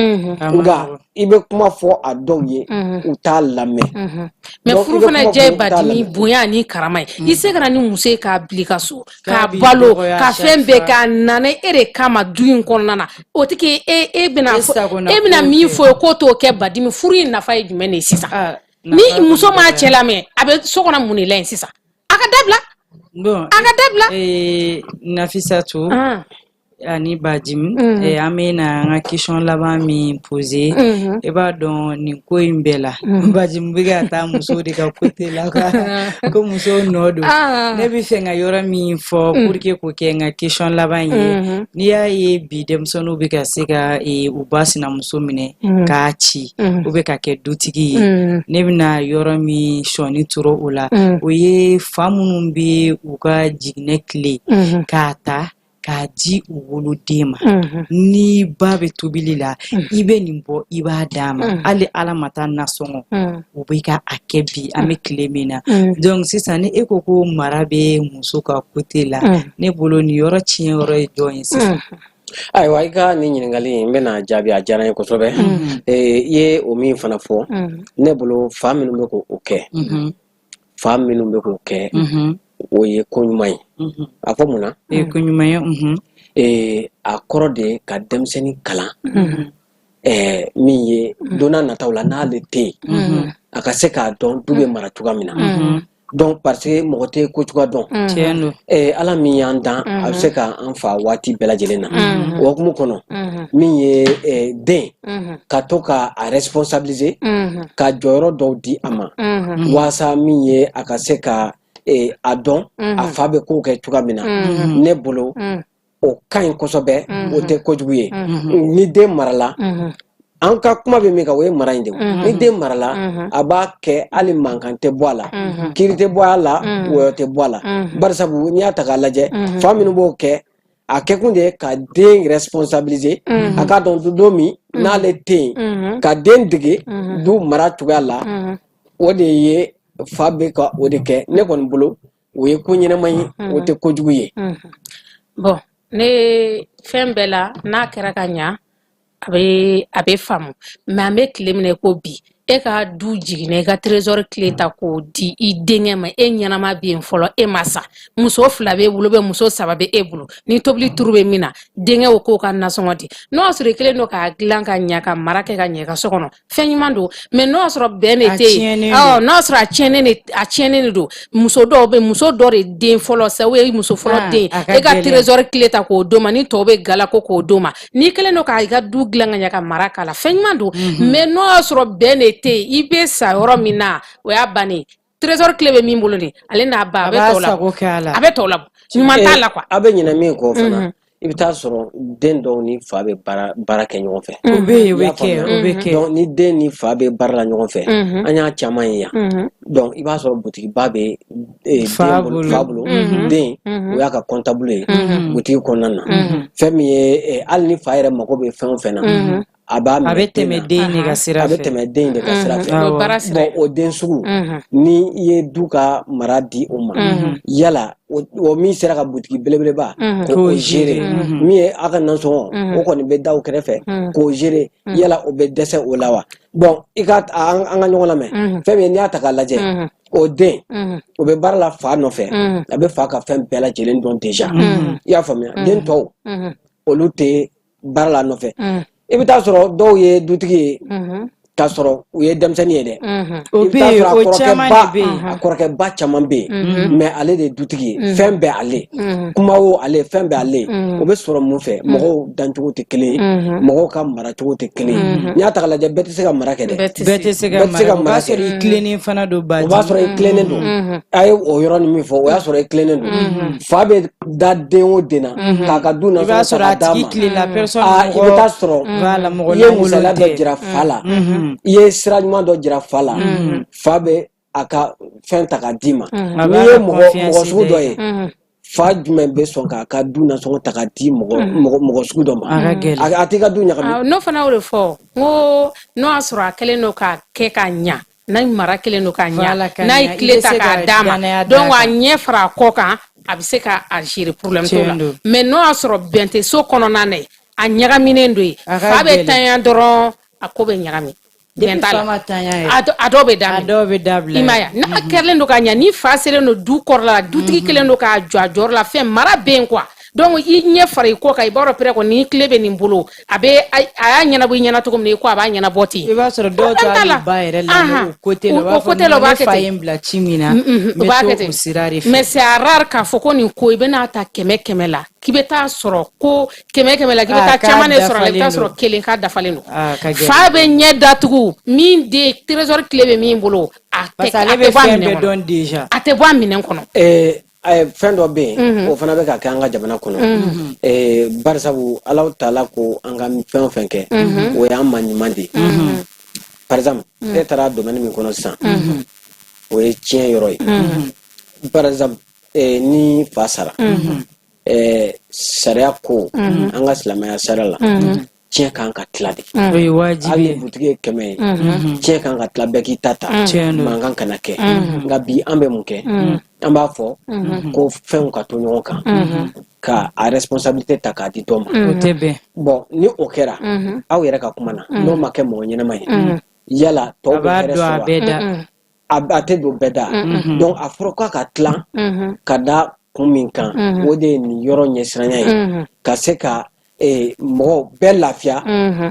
A ma Nka nɔgɔn. i bɛ kuma fɔ a dɔw ye, u t'a lamɛn. Mais Donc, furu i bɛ fana kuma diya ye fɔ, u t'a badimi lamɛn. Bonya ani karama ye. I se ka na ni muso ye k'a bila i ka so, K'a k'a b'i balo, dɔgɔya ka chaque fɛn bɛɛ fois. k'a nana e de kama du in kɔnɔna na. O tɛ k'e e bɛna E fɔ sagona e bɛna ko min kɛ. fɔ ye k'o t'o kɛ. Badimi, furu in nafa ye jumɛn de ye sisan? Ah, Ni nafa muso kɔni m'a dɔgɔya. cɛ lamɛn, a bɛ so kɔnɔ mun de la yen sisan? A ka dabila. Bon, A ka dabila. Nafisatu ani Badimi, an bɛ na an ka question laban min poser. I b'a dɔn, nin ko in bɛɛ la, Badimi bɛ ka taa musow de ka côté la quoi. Ko musow nɔ don. Ne bɛ fɛ ka yɔrɔ min fɔ pour que k'o kɛ n ka question laban ye, n'i y'a ye bi denmisɛnninw bɛ ka se ka u ba sinamuso minɛ k'a ci ou bien ka kɛ dutigi ye, ne bɛna yɔrɔ min sɔɔni turu o la, o ye fa minnu bɛ u ka jiginɛ tile k'a ta k'a di u woloden ma. Ni ba bɛ tobili la, i bɛ nin bɔ, i b'a d'a ma. Hali Ala ma taa nasɔngɔ, u bɛ ka a kɛ bi, an bɛ tile min na. Donc sisan, ni e ko ko mara bɛ muso ka côté la, ne bolo nin yɔrɔ tiɲɛ yɔrɔ ye jɔn ye sisan? Ayiwa, i ka nin ɲininkali in, n bɛna jaabi, a diyara n ye kosɛbɛ. I ye o min fana fɔ, ne bolo, fa minnu bɛ k'o kɛ, fa minnu bɛ k'o kɛ, o ye ko ɲuman ye. A fɔ mun na? O ye ko ɲuman ye. A kɔrɔ de ye ka denmisɛnnin kalan min ye don n'a nataw la, n'ale tɛ yen, a ka se k'a dɔn du bɛ mara cogoya min na. Donc parce que mɔgɔ tɛ ko cogoya dɔn. Tiɲɛ don. Ala min y'an dan, a bɛ se k'an fa waati bɛɛ lajɛlen na. O hukumu kɔnɔ, min ye den ka to ka a responsabiliser, ka jɔyɔrɔ dɔw di a ma, walasa min ye a ka se ka a dɔn a fa bɛ kow kɛ cogoya min na, ne bolo o ka ɲi kosɛbɛ, o tɛ kojugu ye. Ni den marala, an ka kuma bɛ min kan, o ye mara in de ye. Ni den marala, a b'a kɛ, hali mankan tɛ bɔ a la, kiiri tɛ bɔ a la, wɔyɔ tɛ bɔ a la. Barisabu n'i y'a ta k'a lajɛ, fa minnu b'o kɛ, a kɛkun de ye ka den responsabiliser, a k'a dɔn don min n'ale tɛ yen, ka den dege du mara cogoya la. O de ye fa bɛ ka o de kɛ. Ne kɔni bolo, o ye ko ɲɛnama ye, o tɛ kojugu ye. Bon, ne fɛn bɛɛ la, n'a kɛra ka ɲa, a bɛ faamu. Mais an bɛ tile min na i ko bi, e ka du jiginna, i ka trésor clé ta k'o di i denkɛ ma. E ɲɛnama bɛ yen fɔlɔ, e ma sa. Muso fila b'e bolo bɛ, muso saba bɛ e bolo. Ni tobili turu bɛ min na, denkɛ ko k'o ka nasɔngɔ di. N'o y'a sɔrɔ i kɛlen don k'a dilan ka ɲa, ka mara kɛ ka ɲɛ i ka so kɔnɔ, fɛn ɲuman don. Mais n'o y'a sɔrɔ bɛn de A tɛ yen, tiɲɛnen awɔ, don. N'o y'a sɔrɔ a tiɲɛnen de don, muso dɔw bɛ, muso dɔ de den fɔlɔ sa, o ye muso fɔlɔ Ah, den, a ka e ka gɛlɛn. trésor clé ta k'o d'o ma, ni tɔw bɛ gala ko k'o d'o ma. N'i kɛlen don k'a ka du dilan ka ɲɛ, ka mara k'a la, fɛn ɲuman don. Mais n'o y'a sɔrɔ bɛn de tɛ yen, i bɛ sa yɔrɔ min na, o y'a bannen ye. Trésor clé bɛ min bolo de, ale n'a ba, a A bɛ b'a tɔw la sago kɛ a la. A bɛ tɔw labɔ, ɲuman t'a la quoi. A bɛ ɲinɛ min kɔ fana, i bɛ taa sɔrɔ den dɔw ni fa bɛ baara kɛ ɲɔgɔn fɛ. O bɛ yen, o I y'a bɛ kɛ, faamuya? o bɛ kɛ. Donc ni den ni fa bɛ baara la ɲɔgɔn fɛ, an y'a caman ye yan. Donc i b'a sɔrɔ butigiba bɛ Fa den bolo, bolo. Fa bolo, den o y'a ka comptable ye butigi kɔnɔna na. Fɛn min ye hali ni fa yɛrɛ mako bɛ fɛn o fɛn na, a b'a A minɛ bɛ den tɛmɛ na. den de ka sira A bɛ fɛ. tɛmɛ den de ka sira fɛ. O ye baara sira Bon, ye. o den sugu, ni i ye du ka mara di o ma, yala o min sera ka butigi belebeleba k'o K'o gérer, gérer, min ye a ka nasɔngɔ, o kɔni bɛ da o kɛrɛfɛ k'o gérer, yala o bɛ dɛsɛ o la wa? Bon, i ka an ka ɲɔgɔn lamɛn. Fɛn min ye, n'i y'a ta k'a lajɛ, o den o bɛ baara la fa nɔfɛ, a bɛ fa ka fɛn bɛɛ lajɛlen dɔn déjà. I y'a faamuya? Den tɔw, olu tɛ baara la nɔfɛ. I bɛ taa sɔrɔ dɔw ye dutigi ye. K'a sɔrɔ u ye denmisɛnnin ye dɛ. O I bɛ bɛ taa yen, sɔrɔ a o kɔrɔkɛ caman ba de bɛ yen. A kɔrɔkɛba caman bɛ yen, mais ale de ye dutigi ye, fɛn bɛɛ ale, kuma o ale, fɛn bɛɛ ale. O bɛ sɔrɔ mun fɛ? Mɔgɔw dancogo tɛ kelen ye, mɔgɔw ka maracogo tɛ kelen ye. N'i y'a ta k'a lajɛ, bɛɛ tɛ se ka mara kɛ dɛ. Bɛɛ tɛ Bɛɛ se. tɛ se ka Bɛɛ tɛ se ka mara. O mara b'a kɛ. sɔrɔ i tilennen fana don. O b'a Baji. sɔrɔ i tilennen don. A ye o yɔrɔnin min fɔ, o y'a sɔrɔ i tilennen don. Fa bɛ da den o den na k'a ka du I b'a nasɔngɔ ta sɔrɔ ka a d'a tigi ma. tilenna, personne Aa, i bɛ taa sɔrɔ voilà, mɔgɔ i ye lankolon misaliya dɔ tɛ. jira fa la, i ye sira ɲuman dɔ jira fa la, fa bɛ a ka fɛn ta k'a d'i ma. A N'i b'a ye ka mɔgɔ confiance mɔgɔ sugu da dɔ i ye, fa jumɛn bɛ sɔn k'a ka du nasɔngɔ ta k'a di mɔgɔ sugu dɔ ma? A ka gɛlɛn. A t'i ka du ɲagami. Ah, n'o fana y'o de fɔ, n ko n'o y'a sɔrɔ a kɛlen don k'a kɛ ka ɲa, n'a mara kɛlen don ka ɲa, Voilà, ka n'a ɲa. ye I tile bɛ ta se k'a ka d'a ma, danaya d'a donc a kan. ɲɛ fara a kɔ kan, a bɛ se ka a gérer, problème t'o la. Tiɲɛ don. Mais n'o y'a sɔrɔ bɛn tɛ so kɔnɔna na yen, a ɲagaminen don yen, A ka fa bɛ gɛlɛn. tanya dɔrɔn, a ko bɛ ɲagami. Bɛn Depuis t'a fa la. ma tanya yɛrɛ, A dɔw bɛ a daminɛ. dɔw bɛ dabila I m'a yɛrɛ. ye, n'a kɛlen don ka ɲa, ni fa selen don du kɔrɔla la, dutigi kɛlen don k'a jɔ a jɔyɔrɔ la, fɛn mara bɛ yen quoi. Donc i ɲɛ fara i kɔ kan, i b'a dɔn pɛrɛ kɔni ni tile bɛ nin bolo, a bɛ a y'a ɲɛnabɔ i ɲɛna cogo min na, i ko a b'a ɲɛnabɔ ten. I b'a sɔrɔ dɔw Problème t'a t'a la. ba yɛrɛ lamɛn o côté la. O U b'a o fɔ côté la, u non, b'a ne kɛ fa ten. ye n bila ci min na, n U bɛ b'a kɛ to ten. o sira de fɛ. Mais c'est rare k'a fɔ ko nin ko i bɛna ta kɛmɛ kɛmɛ la k'i bɛ taa sɔrɔ ko kɛmɛ kɛmɛ la k'i bɛ Ah, taa k'a caman de sɔrɔ a la, i bɛ taa dafalen sɔrɔ don. kelen k'a dafalen don. Ah, ka gɛlɛn. Fa bɛ ɲɛ datugu min den, trésor clé bɛ min bolo, a tɛ Parce que a ale tɛ bɛ bɔ a fɛn minɛn bɛɛ kɔnɔ. dɔn déjà. A tɛ bɔ a minɛn kɔnɔ. Fɛn dɔ bɛ yen, o fana bɛ ka kɛ an ka jamana kɔnɔ. Barisabu Alahu taala ko an ka fɛn o fɛn kɛ, o y'an ma ɲuman de ye. Par exemple, e taara domaine min kɔnɔ sisan, o ye tiɲɛ yɔrɔ ye. Par exemple, ni fa sara, sariya ko an ka silamɛya sariya la, tiɲɛ kan ka tila de. O ye wajibi Hali ni ye. butigi ye 100 ye, tiɲɛ kan ka tila, bɛɛ k'i ta ta. Tiɲɛ don. Mankan kana kɛ. Nka bi an bɛ mun kɛ? An b'a fɔ ko fɛnw ka to ɲɔgɔn kan, ka a responsabilité ta k'a di dɔ ma. O tɛ bɛn. Bon, ni o kɛra, aw yɛrɛ ka kuma na, n'o ma kɛ mɔgɔ ɲɛnama ye, yala tɔw A bɛ b'a hɛrɛ dɔn a sɔrɔ wa? bɛɛ da. A tɛ don bɛɛ da. Donc a fɔra k'a ka tilan ka da kun min kan, o de ye nin yɔrɔ ɲɛsiranya ye, ka se ka mɔgɔw bɛɛ lafiya,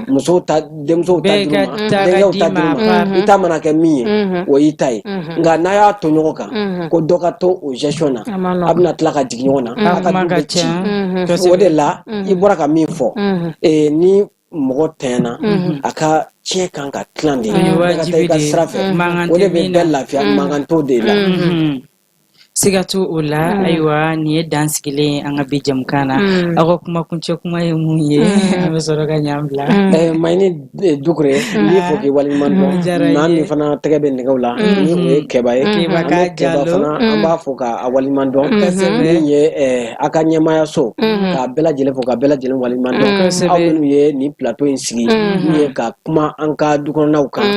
musow ta, denmusow ta Bɛɛ dir'u ka ma, ta ka denkɛw d'i ta ma dir'u a ma. part. I ta mana kɛ min ye, o y'i ta ye. Nka n'a y'a to ɲɔgɔn kan ko dɔ ka to o gestion na, A ma nɔgɔn. a bɛna tila ka jigin ɲɔgɔn na, A a ka kuma du ka bɛ ci. ca. O de la i bɔra ka min fɔ, ni mɔgɔ tanyana, a ka tiɲɛ kan ka tilan de, O ye bɛɛ ka taa i wajibi ka de ye. sira fɛ. Mankan O de tɛ bɛ min bɛɛ na. lafiya, mankan t'o de la. Siga t'o o la. Ayiwa, nin ye dan sigilen ye an ka bi jamukan na. Aw ka kuma kuncɛ kuma ye mun ye? An bɛ sɔrɔ ka ɲan bila. Mayini Dukure, n b'i fo k'i waleɲuman O diyara dɔn. n Maa ye. min fana tɛgɛ bɛ nɛgɛw la, ni o ye Kɛba ye, Kɛba an ka bɛ Kɛba Jalo. fana, an b'a fo k'a waleɲuman dɔn. Min ye a ka ɲɛmayaso, k'a bɛɛ lajɛlen fo k'a bɛɛ lajɛlen waleɲuman dɔn. Aw minnu ye nin plateau in sigi, min ye ka kuma an ka du kɔnɔnaw kan,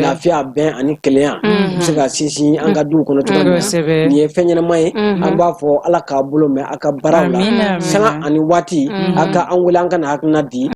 lafiya, bɛn ani kelenya bɛ se ka sinsin an ka duw kɔnɔ cogo min na. Nin ye fɛn ɲɛnama ye. An b'a fɔ Ala k'a bolo mɛn a ka baaraw la. Amina, amina. Sanga ani waati, a ka an wele, an ka na hakilina di.